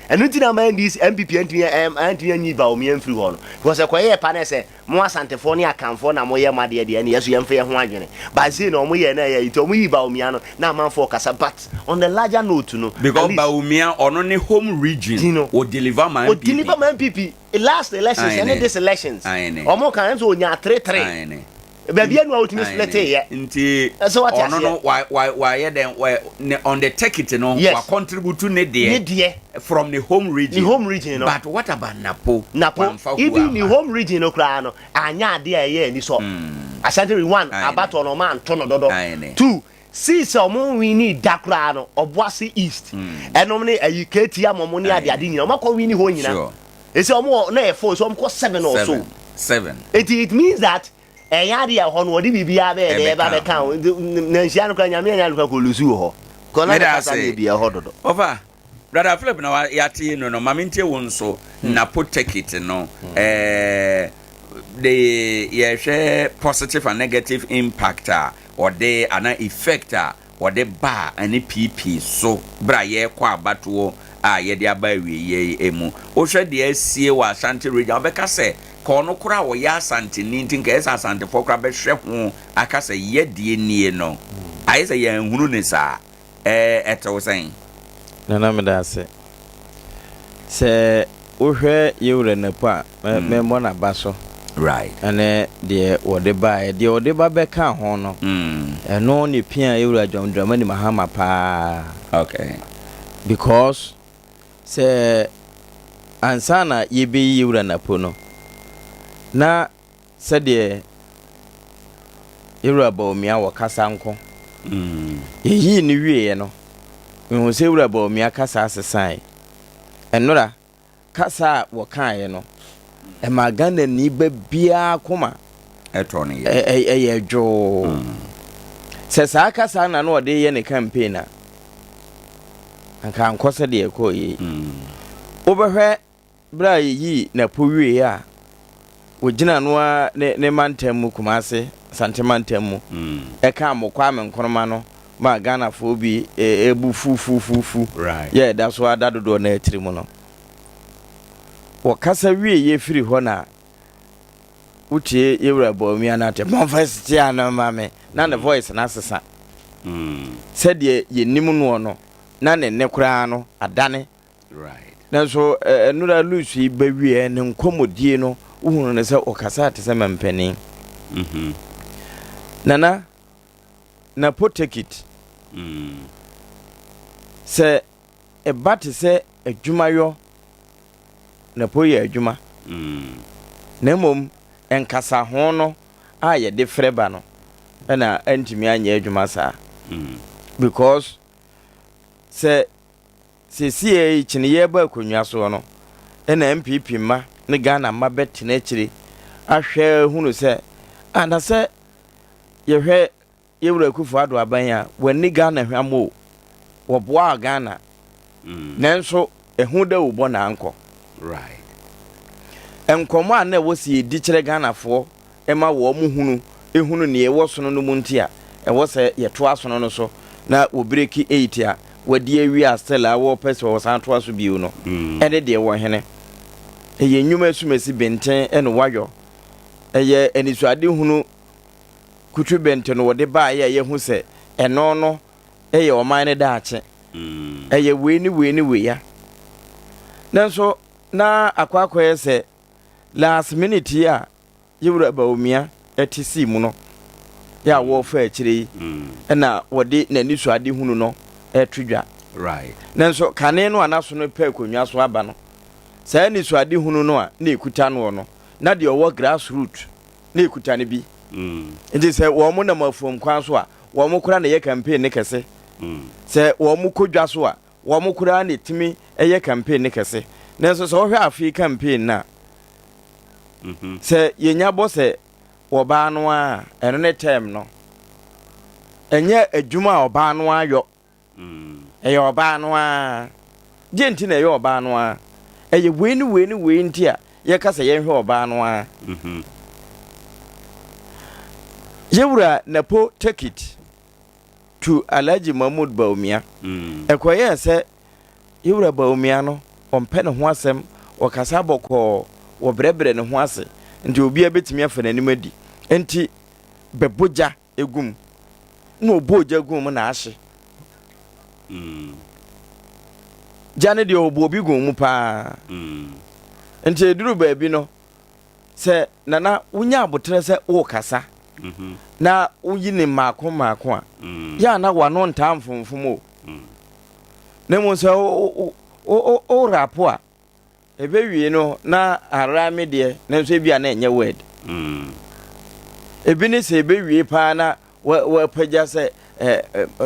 A: Ɛno nti na ama NDC, NPP antumi antumi anyi Bawumia amfiri hɔ no. Because ɛkɔyɛɛ pa na sɛ mo Asantefoɔ ne Akanfoɔ na moyɛ mo adeɛ deɛ ɛne yɛso yɛmfa yɛn ho adwene. But sei na wɔn yɛɛ na ɛyɛ nti wɔn yii Bawumia no na amanfoɔ kasa but on the larger note no at
B: Because
A: least
B: Bawumia ɔno ne home region
A: ti no
B: o deliver ma
A: o
B: NPP.
A: deliver ma NPP last elections ɛne
B: Aane.
A: this elections
B: Aane.
A: wɔn kan nso onya 3-3.
B: Aane.
A: Baabi anu a wotumi
B: Aane.
A: splete yɛ.
B: Nti
A: Ɛsɛ wate
B: ɔno
A: aseɛ.
B: no wa wa wayɛ dɛn wa ne on the ticket no
A: Yes.
B: wa contribute ne deɛ.
A: Ne deɛ.
B: From ne home region.
A: Ne home region no.
B: But what about Napo?
A: Napo
B: Wamfa
A: even ne
B: Huama.
A: home region no koraa no anyɛ adeɛ a ɛyɛ ani sɔ. Ashanti region one
B: Aane.
A: abatoɔ no ɔmo anto no dodo.
B: Aane.
A: Two since ɔmo winni da koraa no Ɔboase East ɛnom ne ayi KT ama ɔmo ne ade ade nyina ɔmo akɔ winni hɔ nyina.
B: Sure.
A: Esi ɔmo wɔ na ɛyɛ four so ɔmo kɔ seven or so.
B: Seven. Seven.
A: Eti it means that ɛnyɛ adeɛ a ɛhɔ no wɔde biribiara bɛyɛ dɛ ɛba bɛka ho. Nti na nhyia no koraa Nyame anya no koraa kɔ lusu wɔ hɔ. Kɔ na ne
B: Meda
A: kasa
B: ase.
A: no yɛ bi ɛhɔ dodo.
B: Ɔfa, Brother Philip na wa yɛate no no, ma mentie wo nso Napo ticket no eh, de yɛhwɛ positive and negative impact a ɔde anaa effect a wɔde baa ɛne PP so berɛ a yɛrekɔ abatoɔ a yɛde aba awieeɛ yi mu. Wohwɛ deɛ asie wɔ Ashanti region a, wobɛka sɛ ka ɔno koraa a ɔyɛ Asanteni nti nka ɛyɛ sɛ Asantefoɔ koraa bɛhwɛ ho aka sɛ yɛ deɛ nie no. Ayɛ sɛ yɛanhunu no saa. Ɛɛ ɛte wo sɛn?
D: Nana meda ase. Sɛ wohwɛ Yewura Napo a, mɛmmɔ n'aba so.
B: Right.
D: Ɛne deɛ wɔde baeɛ. Deɛ wɔde ba bɛkaa ho no, ɛno na ɛpiaa Yewura John Dramani Mahama paa.
B: Okay.
D: Because sɛ ansa na yɛbɛyi Yewura Napo no, na sɛdeɛ Yewura Bawumia wɔ kasa nko. Yɛyii no wieeɛ no, mehuu sɛ Yewura Bawumia kasa asesae. Ɛnora, kasa a wɔkaeɛ no, ɛmaa Ghanani ba biara koma
B: Ɛtɔ no yam.
D: ɛyɛ dwoo. Sɛ saa kasa na na ɔde reyɛ ne campaign a, anka ankɔ sɛdeɛ ɛkɔeɛ yi. Wobɛhwɛ Berɛ a yɛyii Napo wieeɛ a, wɔgyina no ara ne ne mantam mu, Kumase, Asante mantam mu, ɛkaa mo Kwame Nkrumah no maa Ghanafoɔ bi bu fufufufu yɛ ɛda so ara da dodoɔ no ara tiri mu no. Wɔkasa wieeɛ firi hɔ na wotie Yɛwura Bawumia no ate, momfa sitia no mma me, na ne voice no asesa. Sɛdeɛ yɛnim noɔ no, na ne nne koraa no adane. Nanso nnora Luis yi ba wieɛ ne nkɔmmɔdie no, wohunu no sɛ ɔkasaa te sɛ mampanin. Mm-hmm. Nana, Napo take it. Mm. Sɛ ɛba te sɛ adwumayɔ, Napo yɛ adwuma. Mm. Na mmom nkasaho no a yɛde frɛ ba no ɛna antumi anyɛ adwuma saa. Mm. Because sɛ Seesei yi kyene yɛreba akonnwa soɔ no na NPP mma ne Ghana mma bɛtena akyire ahwɛ ahunu sɛ ah na sɛ yɛhwɛ Yɛwura Akufo Addo aban a wanni Ghana hwammɔ o, wɔboaa Ghana nanso ɛho dawubɔ na ankɔ. Nkɔmmɔ a na ɛwɔ sɛ yɛdi kyerɛ Ghanafoɔ ma wɔn hunu hunu nea ɛwɔ sono no mu nti a ɛwɔ sɛ yɛtoa sono no so na wɔ breki eight a wɔadi awie a still a wɔpɛ sɛ wɔsan toa so bio no ɛne deɛ wɔ hene. Ɛyɛ nnwuma asumasi benten ɛna wayɔ. Ɛyɛ anisoadehunu kutru bente no wɔde baeɛ a yɛhu sɛ ɛno no ɛyɛ ɔman no daakye. Ɛyɛ wei ne wei ne wei a. Nanso na akɔ akɔyɛ sɛ last minute yi a Yewura Bawumia te sii mu no yɛ a wɔrefa akyire yi na wɔde n'anisoadehunu no reto dwa. Nanso kane no a n'aso no repɛ akonnwa so aba no, saa anisoadehunu no a na ɛkuta noɔ no, na deɛ ɔwɔ grass root na ɛkuta no bi. Nti sɛ wɔn nam afuom kwan so a, wɔn koraa na ɛyɛ campaign no kɛse. Sɛ wɔn kɔ dwa so a, wɔn koraa na ɛtumi yɛ campaign no kɛse. Nanso sɛ wohwɛ afe yi campaign no a, Sɛ yɛnya bɔ sɛ wɔbaa no ara a, ɛno ne term no. Ɛnyɛ adwuma a ɔbaa no ara yɔ. Ɛyɛ ɔbaa no ara. Deɛ nti na ɛyɛ ɔbaa no ara? Ɛyɛ wei ne wei ne wei nti a yɛka sɛ yɛnhwɛ ɔbaa no ara. Yɛwura Napo take it to Alhaji Mahmood Bawumia. Ɛkɔyɛɛ sɛ Yɛwura Bawumia no. ɔmpɛ ne ho asɛm, ɔkasa bɔkɔɔ, wɔbrɛbrɛ ne ho ase, nti obiara bɛtumi afa n'anim adi. Nti bɛbɔ gya gu mu. Na ɔbɔɔ gya guu mu na ahye. Gya no deɛ ɔbɔɔ bi guu mu paa. Nti ɛduru baabi no, sɛ Nana wonya aboterɛ sɛ worekasa na woyi ne mmaako mmaako a, yɛ a na w'ano ntaa mfomfom o. Na mmom sɛ worapo a, ɛbɛwie no na ara me deɛ, nanso ebi a na ɛnyɛ word. Ebi ne sɛ ɛbɛwie paa na wapagya sɛ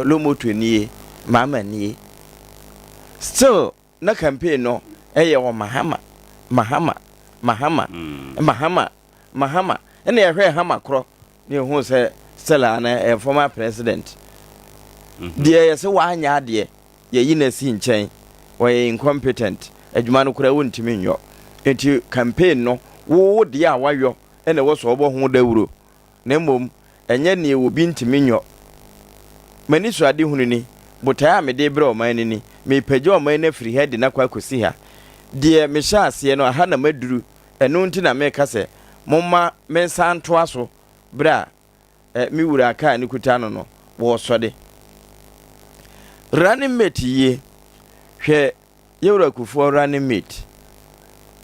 D: lomoto nie, mama nie. Still na campaign no ɛyɛ wɔ Mahama, Mahama, Mahama, Mahama, Mahama. Ɛna yɛhwɛɛ Hama korɔ na yɛhuu sɛ still a na ɛyɛ former president. Deɛ yɛsɛ wanyɛ adeɛ, yɛyi no asi nkyɛn, ɔyɛ incompetent, adwuma no koraa wontumi nyɔ. Nti campaign no, wo wo deɛ a wayɔ ɛna ɛwɔ sɛ ɔbɔ ho dawuro. na mmom ɛnyɛ nea obi ntumi nyɔ. M'anisoadehunu ni, botae a mede rebrɛ ɔman no ni, merepagya ɔman no afiri ha de no akɔ akɔsi ha. Deɛ mehyɛɛ aseɛ no, ɛha na maduru, ɛno nti na mereka sɛ, momma mensan ntoa so berɛ a me wura a kaa no kuta no no wɔresɔde. Running mate yie, hwɛ Yɛwura Kufuor running mate.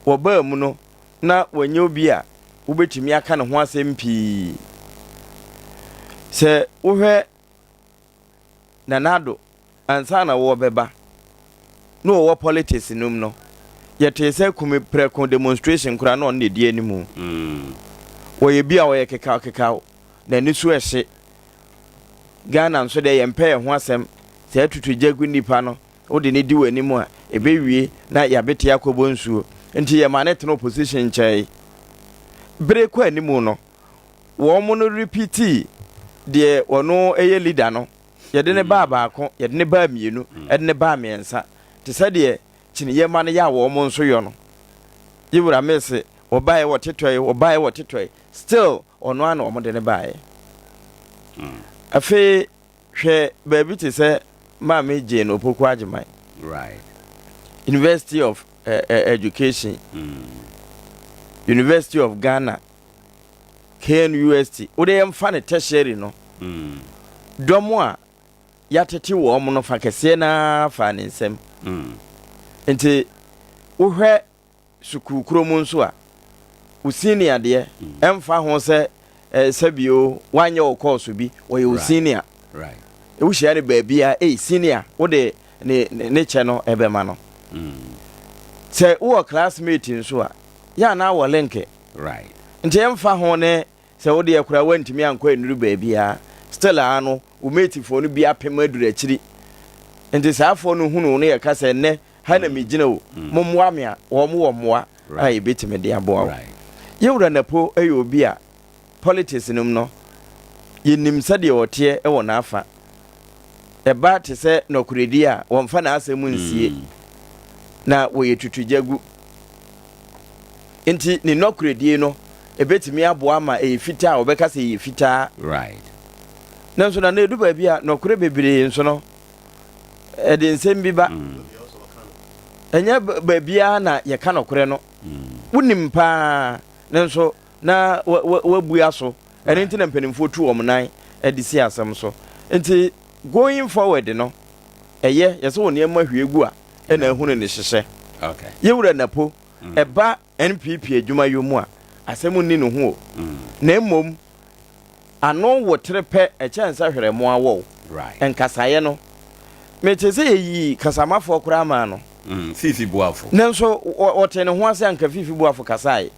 D: Wɔbaa mu no, na wanyɛ obi a wobɛtumi aka ne ho asɛm pii. Sɛ wohwɛ Nana Addo ansa na wɔbɛba na wɔwɔ politics no mu no, yɛtee sɛ Kumi Prɛko demonstration koraa na ɔno na ɛdi anim. Wɔyɛ bi a ɔyɛ kekaw kekaw, n'ani so ɛhye. Ghana nso deɛ yɛmpɛ yɛn ho asɛm, sɛ atutu gya gu nnipa no, Wode no di w'anim a, ɛbɛwie na yɛabete akɔbɔ nsuo. Nti yɛma no tena opposition nkyɛe. Bere kɔ anim no, wɔn no repeatii deɛ ɔno yɛ leader no. Yɛde no baa baako, yɛde no baa mmienu, ɛde no baa mmiɛnsa. Te sɛ deɛ kyiniiɛ mma no yɛ a wɔn nso yɔ no. Yewura Mills, wɔbaeɛ wɔtetɔe, wɔbaeɛ wɔtetɔe, still ɔno ara na wɔde no baeɛ. Afei Hwɛ baabi te sɛ Maame Jane Opoku Agyemang,
B: Right.
D: University of uh, uh, Education, University of Ghana, KNUST, wode yɛmfa no tertiary no, dɔm a yɛatete wɔn no fa kɛseɛ no ara faa ne nsam. Nti wohwɛ sukuu korɔ mu nso a, wo senior deɛ, ɛmfa ho sɛ eh, sɛbio woanyɛ wo kɔɔso bi, ɔyɛ wo senior. Wohyia no baabi a, ei senior, wode ne, ne, ne kyɛ no ɛbɛma no. Sɛ wowɔ classmate nso a, yɛ a na wɔ link. Nti ɛmfa ho ne sɛ wo deɛ koraa woantumi ankɔ annuru baabiara, still ara no, wo matefoɔ no bi apem aduru akyiri. Nti saa foɔ no hunu wo no yɛka sɛ nnɛ Ha na megyina o, mommoa me a, wɔn wɔ mmoa a yɛbɛtumi de aboa wo. Yɛn Wura Napo yɛ obi a politics no mu no, yɛnim sɛdeɛ ɔteɛ wɔ n'afa. Ɛba te sɛ nɔkorɛdie a, wɔmfa n'asɛm nsie, na wɔyɛ tutugyagu. Nti ne nɔkorɛdie no, ɛbɛtumi aboa ma ɛyɛ fitaa a, wɔbɛka sɛ ɛyɛ fitaa. Nanso na na ɛdu baabi a, nɔkorɛ bebree nso no, ɛde nsɛm bi ba. Ɛnyɛ baabiara na yɛka nɔkorɛ no. Wonim paa, nanso na wabua so. Ɛno nti na mpanimfoɔ tu wɔn nan de si asɛm so. Nti going forward no, ɛyɛ yɛsɛ wɔ nneɛma hwie gu a ɛna ahunu ne hyehyɛ. Yɛwura Napo, ɛba NPP adwumayɔ mu a, asɛm nni ne ho o. Na mmom Ano wo tere pɛ ɛkyɛn sɛ hwerɛmoa wɔ wo. Nkasaeɛ no, metee sɛ yɛyii kasamafoɔ koraa maa no.
B: Fifi Boafo.
D: Nanso ɔtee ne ho ase anka Fifi Boafo kasaeɛ.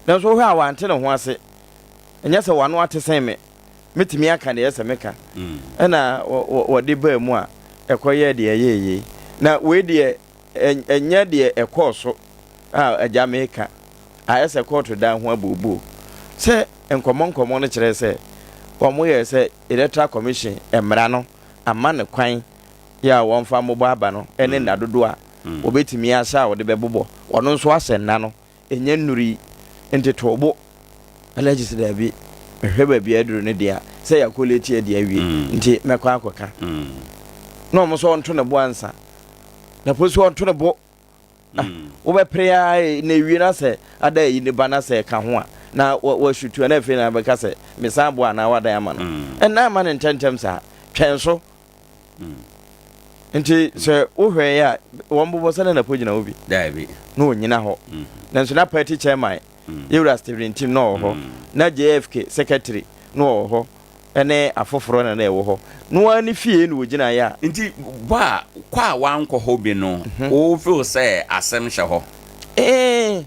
D: Nanso wohwɛ a wante ne ho ase. Ɛnyɛ sɛ w'ano ate sen me. Mɛtumi aka deɛ ɛsɛ meka. Ɛna wɔde baa mu a ɛkɔyɛɛ deɛ ɛyɛɛ yei. Na wei deɛ ɛnyɛ deɛ ɛkɔɔ so a agya meka. Ayɛ sɛ kɔɔto dan ho abooboo. Sɛ nkɔmmɔ nkɔmmɔ no kyerɛ sɛ wɔyɛɛ sɛ Electoral Commission mmara no ama no kwan yɛ a wɔmfa mmobɔ aba no ne nna dodoɔ a wɔbɛtumi ahyɛ a wɔde bɛbobɔ. Ɔno nso ahyɛ nna no, ɛnya nnurui nti too bo. Alhaji sɛ daabi, mehwɛ baabi a aduru no deɛ a, sɛ yɛakɔleti adi awie nti mɛkɔ akɔka. Na wɔn nso ɔnto ne bo ansa. Na polisi ɔnto ne bo. Ah, wobɛpere ara na ewie na sɛ ada ayi ne ba na sɛ ɛka ho a, na wasutu a, na afei na bɛka sɛ mesan boa anaa wadan ama no. Ɛnna ama no ntɛmntɛm saa. Twɛn so. Nti sɛ wohwɛe a, wɔn bobɔ sɛ na Napo gyina hɔ bi.
B: Daabi.
D: Na ɔnyina hɔ. Nanso na party chairman, Yɛwura Stephen Ntim na ɔwɔ hɔ. Na JFK secretary na ɔwɔ hɔ. Ne afoforɔ na na ɛwɔ hɔ. No ara ne fie na ɔgyinaeɛ a.
B: Nti bɔ a kɔ a wankɔ hɔ bi no wo feel sɛ asɛm hyɛ hɔ?
D: Ee,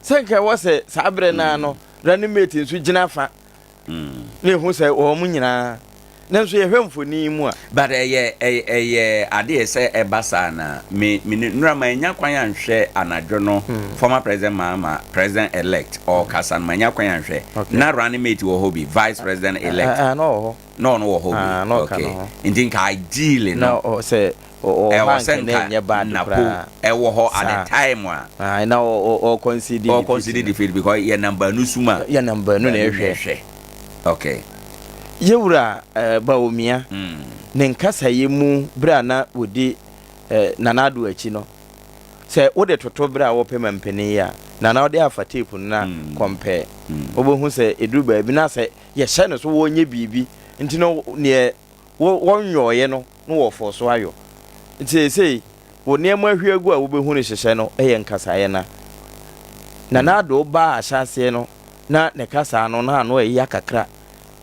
D: sɛ nka ɛwɔ sɛ saa berɛ no ara no running mate nso gyina fa na ɛhu sɛ wɔn nyinaa. Nanso yɛhwɛ mfoni yi mu a.
B: But ɛyɛ ɛyɛ adeɛ sɛ ɛba saa na me me nura manya kwan anhwɛ anadwo no former president Mahama president elect ɔkasa no manya kwan anhwɛ na running mate wɔ hɔ bi vice president elect
D: na ɔwɔ hɔ
B: na ɔno wɔ hɔ bi okay nti nka ideally no
D: sɛ
B: ɛwɔ sɛ nka Napo ɛwɔ hɔ at the time
D: a na ɔconcede
B: ɔconcede defeat because yɛ nam baanu sum a
D: yɛ nam baanu na ɛhwɛ.
B: Okay.
D: Yɛwura Bawumia ne nkasayɛ mu berɛ a na ɔdi Nana Addo akyi no, sɛ wode toto berɛ a wɔpɛ mampanin yi a, Nana wode afa tape no na kɔmpɛɛ, wobɛhu sɛ ɛduru baabi na sɛ yɛhyɛ no so wɔnyɛ biribi nti no neɛ wɔnyɔeɛ no na wɔfɔɔ so ayɔ. Nti seesei wo nneɛma ahwie agu a wobɛhu no hyehyɛ no yɛ nkasaeɛ no a Nana Addo baa ahyɛaseɛ no na ne kasaa no na ano ɛya kakra.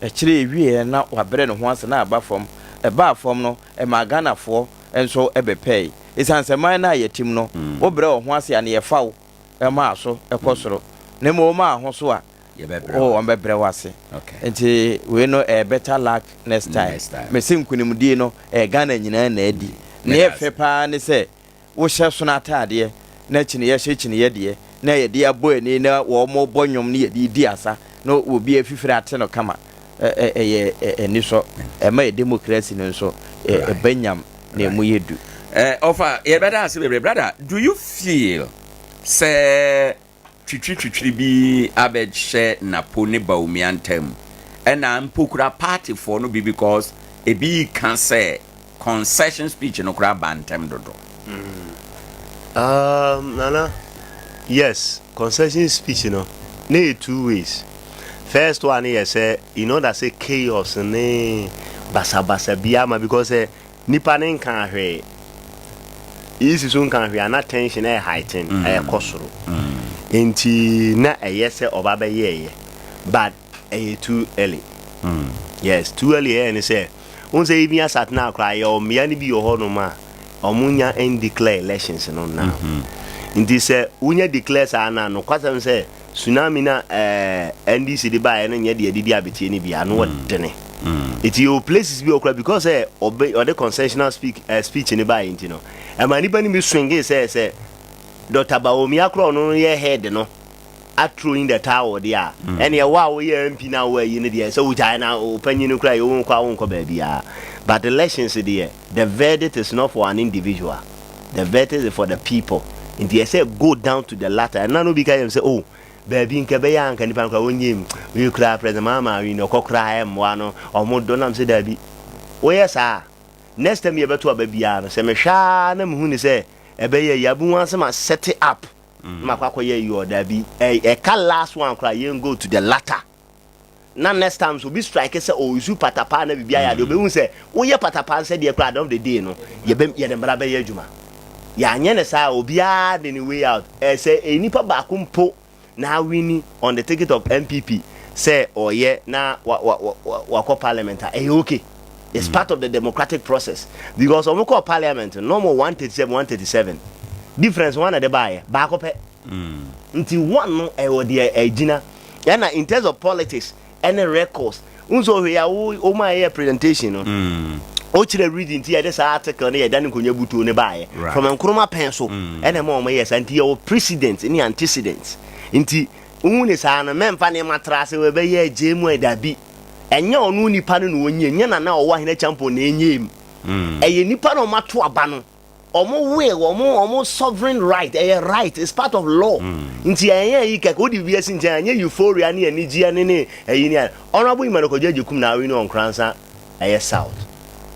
D: Akyire ɛwieɛ na wabrɛ ne ho ase na aba fam. Ɛbaa fam no ɛmaa Ghanafoɔ nso bɛpɛɛe. Ɛsiane sɛ man no a yɛte mu no wobrɛ wo ho ase a na yɛfa wo ma so kɔ soro na mmom woma wo ho so a oh wɔbɛbrɛ wo ase. Nti wei no ɛyɛ better luck next time. Mese nkunimdie no ɛyɛ Ghana nyinaa na adi. Nea ɛfɛ paa ne sɛ wohyɛ sono ataadeɛ na kyiniiɛ hyɛ kyiniiɛ deɛ na yɛde abɔ ani na wɔrebɔ nnwom na yɛde redi asa na obi afifiri ate no kama. Ɛyɛ anisɔ. Ɛma yɛ demokrasi no nso ɛba nyam na ɛmu yɛ du.
B: Ɔfa yɛbɛda ase bebree. Brother, do you feel sɛ twitwiritwitwiri bi abɛhyɛ Napo ne Bawumia ntam ɛna mpo kura party foɔ no bi because ebi reka sɛ concession speech no koraa ba ntɛm dodo.
A: Nana, yes, concession speech no, na yɛ 2 ways. First one yɛ sɛ in order sɛ chaos ne basabasa bi ama because sɛ nipa ne nka hwee, isi so nka hwee a na tension ɛyɛ heighten, ɛkɔ soro. Nti na ɛyɛ sɛ ɔba bɛyɛɛyɛ, but ɛyɛ too early. Yes, too early ɛyɛ ne sɛ wọn sɛ ebi asatena akora yɛ ɔmmea no bi wɔ hɔnom a ɔmo nya ndeclare elections no now. Nti sɛ wonya declare saa na nokwasɛm sɛ tsunami na NDC de baeɛ no nyɛ deɛ didi abetie no bi ano ɔdene. Nti yɛwɔ places bi wɔ kora because sɛ ɔbɛ ɔde concessional speech no baeɛ nti no ɛma nipa no bi swinge sɛ Dr. Bawumia kora ɔno no yɛ head no atro in the towel deɛ a ɛne ɛwɔ a woyɛ MP na wo ayi no deɛ sɛ wogyae na ɔpanyin no kora yɛ wo nkɔ a wonkɔ baabiara. But elections deɛ, the verdict is not for an individual, the verdict is for the people. Nti ɛsɛ go down to the latter. Ɛna no bi ka yɛm sɛ, oh, baabi nka ɛbɛyɛ anka nipa no kora wɔnyɛ mu wei koraa President Mahama awi no ɔkɔ koraa ɛmmoa no ɔmo dɔ nam sɛ daabi, woyɛ saa, next time yɛbɛto aba biara no sɛ mehwɛ a na mehu ne sɛ ɛbɛyɛ yi abu ho asɛm a set it up na makɔ akɔyɛ yi ɔ daabi, ɛka last one koraa yɛn go to the latter na next time so obi strike sɛ ɔresu patapaa na biribi ayɛ adeɛ, obɛhu sɛ woyɛ patapaa nsɛ deɛ koraa, at the end of the day no yɛbɛ yɛde mmara bɛyɛ adwuma. Yɛanyɛ ne saa, obiara de ne way out. Sɛ nipa baako mpo na awin on the ticket of NPP sɛ ɔyɛ na wakɔ parliament a, ɛyɛ okay, it's part of the democratic process because ɔmo kɔ parliament no ɔmo 137 137 difference one na de baayɛ baako pɛ. Nti one no ɛwɔ deɛ ɛgyina ɛna in terms of politics ɛne records nso ohwɛ ya wo wɔn a yɛyɛ presentation no o kyerɛ reading nti yɛde saa article no yɛda ne nkonnwa butuo ne baayɛ from Nkrumah pɛn so ɛna ɛma wɔn yɛ saa. Nti yɛwɔ precedent ne antecedent. Nti wohu ne saa no mɛmfa nneɛma tra ase wɔbɛyɛ agye mu ɛdabi. Ɛnyɛ ɔno nipa no na ɔnyɛ nyɛ Nana ɔwɔ Ahene Champion na ɛnyɛ mu, ɛyɛ nipa na ɔmo ato aba no, ɔmo will, ɔmo sovereign right, ɛyɛ right, it's part of law. Nti ɛnyɛ yi kɛkɛ wodi bi asi nkyɛn, ɛnyɛ euphoria ne anigyeɛ ne ɛyi ne Honourable Emmanuel Kwadwo Agyekum na awi ne Ɔnkransa ɛyɛ South.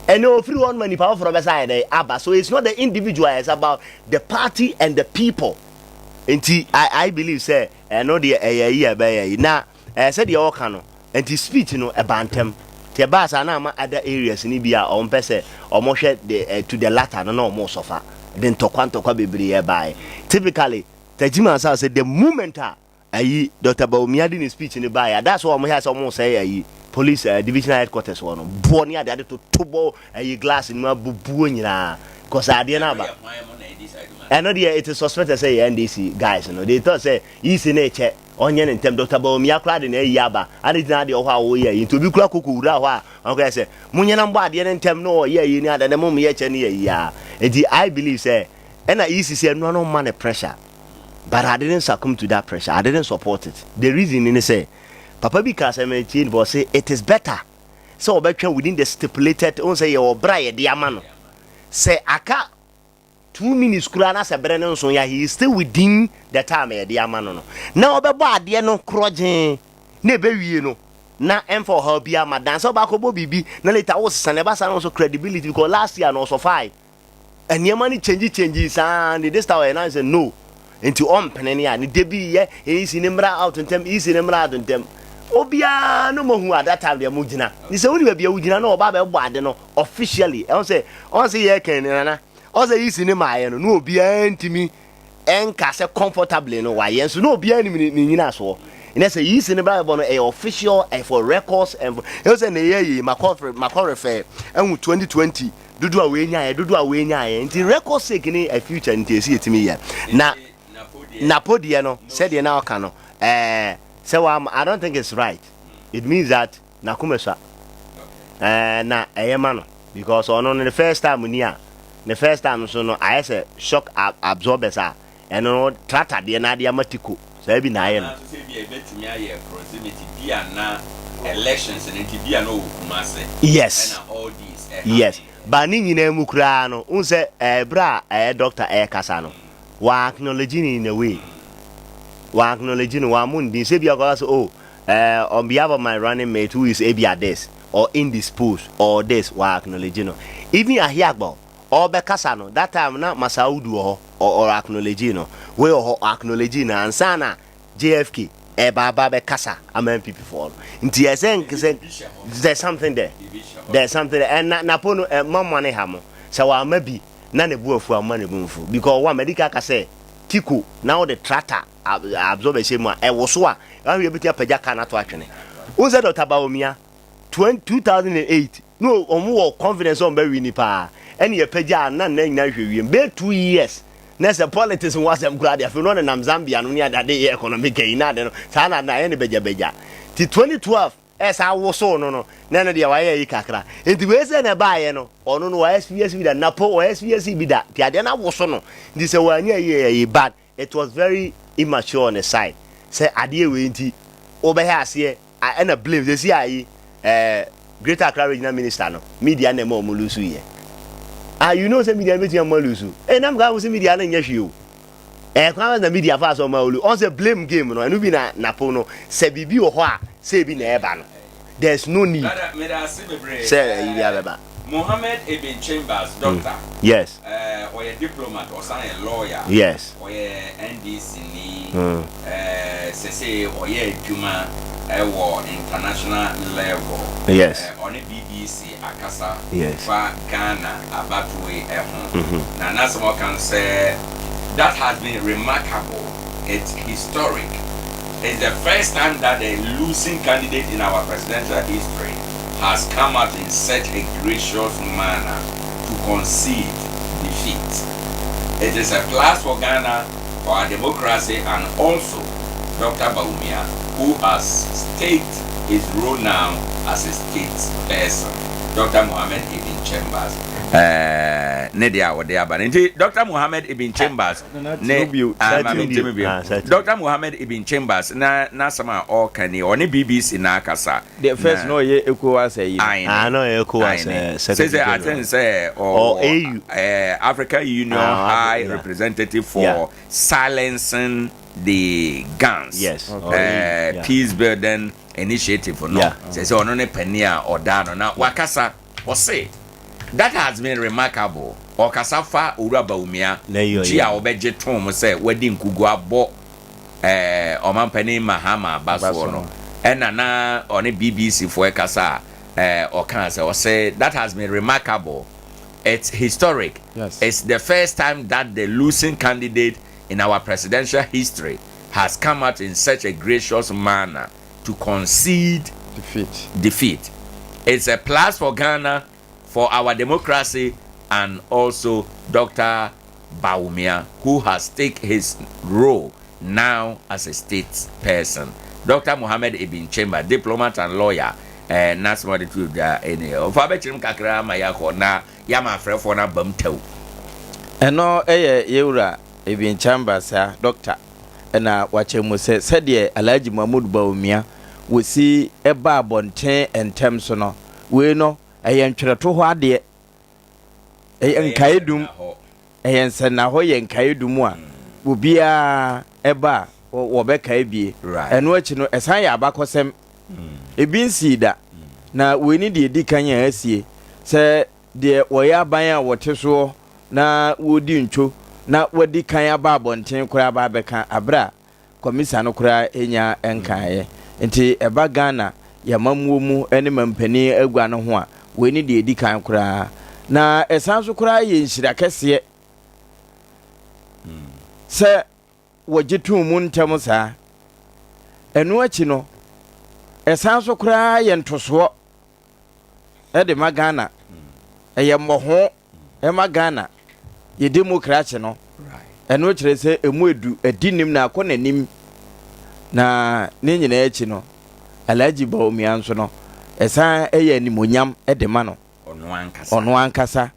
A: Ɛnɛ ofiri hɔ no ma nipa foforɔ bɛsa ayɛ dɛ aba. So it's not the individual, it's about the party and the people. Nti I believe sɛ ɛno deɛ ɛyɛ yi a ɛbɛyɛ yi na ɛɛ sɛdeɛ ɔka no, nti speech no ɛbaa ntɛm. Nti ɛbaa saa na ama other areas no bi a wɔn pɛ sɛ wɔn hwɛ the eh, to the latter no na wɔn sɔfa de ntɔkwa ntɔkwa bebree ɛbaeɛ. Typically Tajima Asao sɛ the moment a ayi Doctor Bawumia de ne speech no baeɛ a, that's why wɔn hyɛ sɛ wɔn sɛe ayi police divisional headquarters hɔ no, boɔ ne ade ade toto bɔ ayi glass no mu abubuo nyinaa because adeɛ no aba. Ɛno deɛ it is suspected sɛ yɛ NDC guys no, they thought sɛ EC no rekyɛ ɔnyɛ ne ntɛm. Doctor Bawumia koraa de na ayi aba ade gyina adeɛ wɔ hɔ a wɔyɛ ayi nti obi koraa koko wura hɔ a ɔnkɔyɛ sɛ monyɛ na mbɔ adeɛ no ntɛm na ɔyɛ ayi ne ade na mom yɛ kyɛ ne yɛ yi a. Nti I believe sɛ ɛna EC sɛ ɛnoa no mma ne pressure. But I didn't succumb to that pressure, I didn't support it. The reason ne sɛ, papa bi kaa sɛ metie no, ɔse it is better sɛ ɔbɛtwɛn within the stipulated, wohu sɛ yɛwɔ berɛ a yɛde ama no, sɛ aka 2 minutes koraa na sɛ berɛ no nso ya, he is still within the time a yɛde ama no no, na ɔbɛbɔ adeɛ no korɔgyee na ɛbɛwie no na ɛmfa ɔhaw biara ma dan sɛ ɔbaakɔbɔ biribi na later wosesa no, ɛba saa no nso credibility, because last year no ɔsɔfae. Nneɛma no change change saa ne this time ɔyɛ nan sɛ no, nti ɔmpene ne a ne de bi yɛ EC ne mmra out ntɛm, EC ne mmra out ntɛm. Obiara no mo hu at that time deɛ mo gyina ne sɛ wone baabi a wogyina na ɔba bɛbɔ ade no officially. Ɛho sɛ ɔn sɛ yɛ kan ne nana ɔn sɛ EC ne maayɛ no na obiara ntumi ɛnka sɛ comfortably no wayɛ nso na obiara nim ne nyinasoɔ na sɛ EC ne bra bɛbɔ no ɛyɛ official, ɛyɛ for records and for ɛho sɛ na ɛyɛ yie. Makɔ refer ɛho 2020 dodoɔ a wei nyaeɛ, dodoɔ a wei nyaeɛ, nti record sake ne a future nti ɛsi yɛtumi yɛ na Napo deɛ no sɛdeɛ na ɔka no ɛɛ sɛ wa, I don't think it's right. It means that n'akoma sua ɛɛ na ɛyɛ ma no because ɔno no the first time ni a ne first time nso no ayɛ sɛ shock absorbers a ɛno no tractor deɛ na ade ama tiko saa bi na ayɛ no.
B: Anaasɛ sɛ ebia ebetumi ayɛ proximity bi a na elections no nti bi a na ɔwɔ Kumasi ɛna all these ɛhappen.
A: Yes, but ne nyinaa mu koraa no, wohu sɛ ɛɛ berɛ a ɛyɛ doctor ɛrekasa no, wa acknowledge no in a way. Wa acknowledge no, wammɔ ne din. Sɛ ebia ɔkɔka sɛ oh, ɛɛ on behalf of my running mate who is ebia this or indisposed or this, wa acknowledge no. Even Ahiagbor, ɔrebɛkasa no, that time na Masaudu wɔ hɔ, ɔ ɔ acknowledge no. Wei wɔ hɔ, ɔ acknowledge no ansa na JFK ɛreba aba abɛkasa ama NPP foɔ no. Nti ɛsɛ nk sɛ there's something there. There's something there. And na Napo no, mma mo ani ha mo. Sɛ wamma bi na ne bo afu a, momma ne bo mfu. Because one, madi kan aka sɛ Tiko na wode tractor absorber hyɛ mu a, ɛwoso a, ahwɛ ebetumi apagya car no ato atwene. Wohu sɛ Dr. Bawumia, 2008 na wɔn wɔ confidence sɛ wɔn bɛ win paa, ɛna yɛ pagya a na nna nyinaa hwɛ wiem bɛyɛ 2 years na sɛ politics ho asɛm koraa deɛ, afei no ɔnenam Zambia no ne adade yɛ economic ayi na ade no saa na na ayɛ ne bagyabagya. Ti 2012 ɛsɛ awosow no no na ɛno deɛ wayɛ ayi kakra, nti wei sɛ na ɛbaayɛ no, ɔno no wɔ experience bi da, Napo wɔ experience bi da, nti adeɛ no awoso no, nti sɛ wanyɛ ayi ayi, but it was very immature on the side sɛ adeɛ wei nti wobɛhɛ aseɛ ɛna blame sɛsi ayi Greater Accra Regional Minister no, media na ɛma ɔmo lose yɛ. Ah, you know sɛ media no bɛtumi ama lose. Nam ka ho sɛ media no nyɛ hwee o. Kwan na media fa so ɔma olu ɔn sɛ blame game no, ɛno bi na Napo no sɛ biribi wɔ hɔ a sɛ ebi na ɛba no, there is no need sɛ ɛyi bi abɛba.
B: Mohammed Ibn Chambers, doctor.
A: Yes.
B: Ɔyɛ diplomat, ɔsan yɛ lawyer. Ɔyɛ NDC ni. Sese ɔyɛ adwuma ɛwɔ international level. Ɔne BBC akasa fa Ghana abatoe ɛho. Na n'asɛm ɔka no sɛ that has been remarkable. It's historic. It's the first time that a losing candidate in our presidential history has come out in such a gracious manner to concede defeat. It is a plus for Ghana, for our democracy, and also Dr. Bawumia, who has staked his role now as a state person. Dr. Mohammed Ibn Chambers. Ne deɛ a wɔde aba no nti Dr. Mohammed Ibn Chambers ne Dr. Mohammed Ibn Chambers na n'asɛm a ɔreka ni, ɔne BBC na akasa.
D: The first no ɔyɛ ECOWAS ayi.
A: Ah, no ɔyɛ ECOWAS
B: secretary general. Sɛ sɛ sɛ ɔwɔ African Union High Representative for silencing the guns. Peace building initiative no. Sɛ sɛ ɔno ne panin a ɔda no na wakasa, ɔse That has been remarkable. Ɔkasa fa Owura Bawumia gye a wɔbɛgye toom sɛ wadi nkugu abɔ eh, Ɔmampanin Mahama aba soɔ no. Ɛna na ɔne BBC foɔ ɛkasa a eh, ɔkaa sɛ, ɔse, That has been remarkable. It's historic.
D: Yes.
B: It's the first time that the losing candidate in our presidential history has come out in such a gracious manner to concede
D: defeat.
B: defeat. It's a plus for Ghana, for our democracy, and also Dr. Bawumia, who has taken his role now as a state person. Dr. Mohammed Ibn Chamber, diplomat and lawyer, n'asɛm a ɔde to dwa ɛni. Ɔfa abɛkyerɛ mu kakra ama yɛakɔ na yɛama afrɛfoɔ no aba mu tɛw.
D: Ɛno yɛ yɛwura Ibn Chambers saa doctor na wakyerɛ mu sɛ sɛdeɛ Alhaji Mahmood Bawumia wɔsi ba abɔnten ntɛm so no, wei no ɛyɛ ntwerɛtohɔ adeɛ, ɛyɛ nkaedum, ɛyɛ nsɛnnahɔ, yɛ nkaedum a obiara ɛba a wɔbɛkae bie. Ɛno akyi no ɛsan yɛ abakɔsɛm, ebi nsii da, na wei ne deɛ ɛdi kan a asie sɛ deɛ wɔyɛ aban a wɔte soɔ na wɔredi ntwo na wɔadi kan aba abɔnten koraa aba abɛka aberɛ a kɔmisa no koraa nnya nkaeɛ. Nti ɛba Ghana yɛamammuo mu ne mampanin agua no ho a, wei ne deɛ ɛdi kan koraa. Na ɛsan nso koraa yɛ nhyira kɛseɛ sɛ wɔgye too mu ntɛm saa. Ɛno akyi no, ɛsan nso koraa yɛ ntosoɔ de ma Ghana. Ɛyɛ mmɔho ma Ghana yɛ demokrasi no. Ɛno kyerɛ sɛ ɛmu edu, adi nim na akɔ n'anim. Na ne nyinaa akyi no, Alhaji Bawumia nso no, ɛsan yɛ animuonyam de ma no.
B: Ɔno
D: ankasa,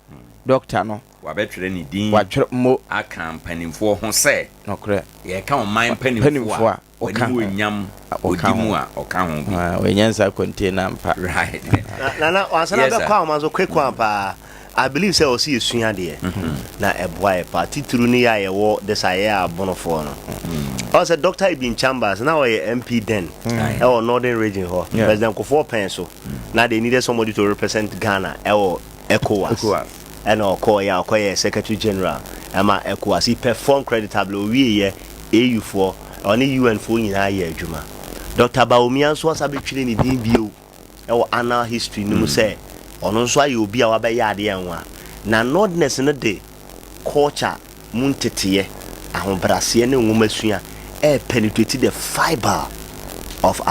D: dɔkta no.
B: Wabɛtwerɛ ne din
D: Watwerɛ mo.
B: aka mpanimfoɔ ho sɛ.
D: Nokorɛ.
B: Yɛka ɔman mpanimfoɔ a,
D: Ɔka ho.
B: W'animuonyam
D: Ɔka
B: ɔdi mu
D: ho.
B: a, ɔka ho bi.
D: Ah, wei nyɛ nsa container ampa.
B: Right.
A: Na na wansa na
B: Yes, sir.
A: bɛkɔ ahoma so quick one paa. I believe sɛ ɔsi yɛsua adeɛ na ɛboa yɛ paa. Titiriw ne yɛ a yɛwɔ this a yɛyɛ abonofoɔ no. Ɔn sɛ Dr. Ibn Chambers na ɔyɛ MP then ɛwɔ Northern Region hɔ.
D: Yeah.
A: President Kufuor pɛn so. Na they needed somebody to represent Ghana ɛwɔ ECOWAS.
D: ECOWAS.
A: Ɛna ɔkɔɔyɛ a ɔkɔyɛɛ Secretary General ɛma ECOWAS. He performed creditably. Owieɛ AU foɔ, ɔne UN foɔ nyinaa yɛɛ adwuma. Doctor Bawumia nso asan bɛtwerɛ ne din bio wɔ annal history no mu sɛ ɔno nso ayɛ obi a wabɛyɛ adeɛ a nwa. Na Northerners no de culture mu nteteɛ, ahobraseɛ ne nwomasua ɛrepenetrate the fibre of our.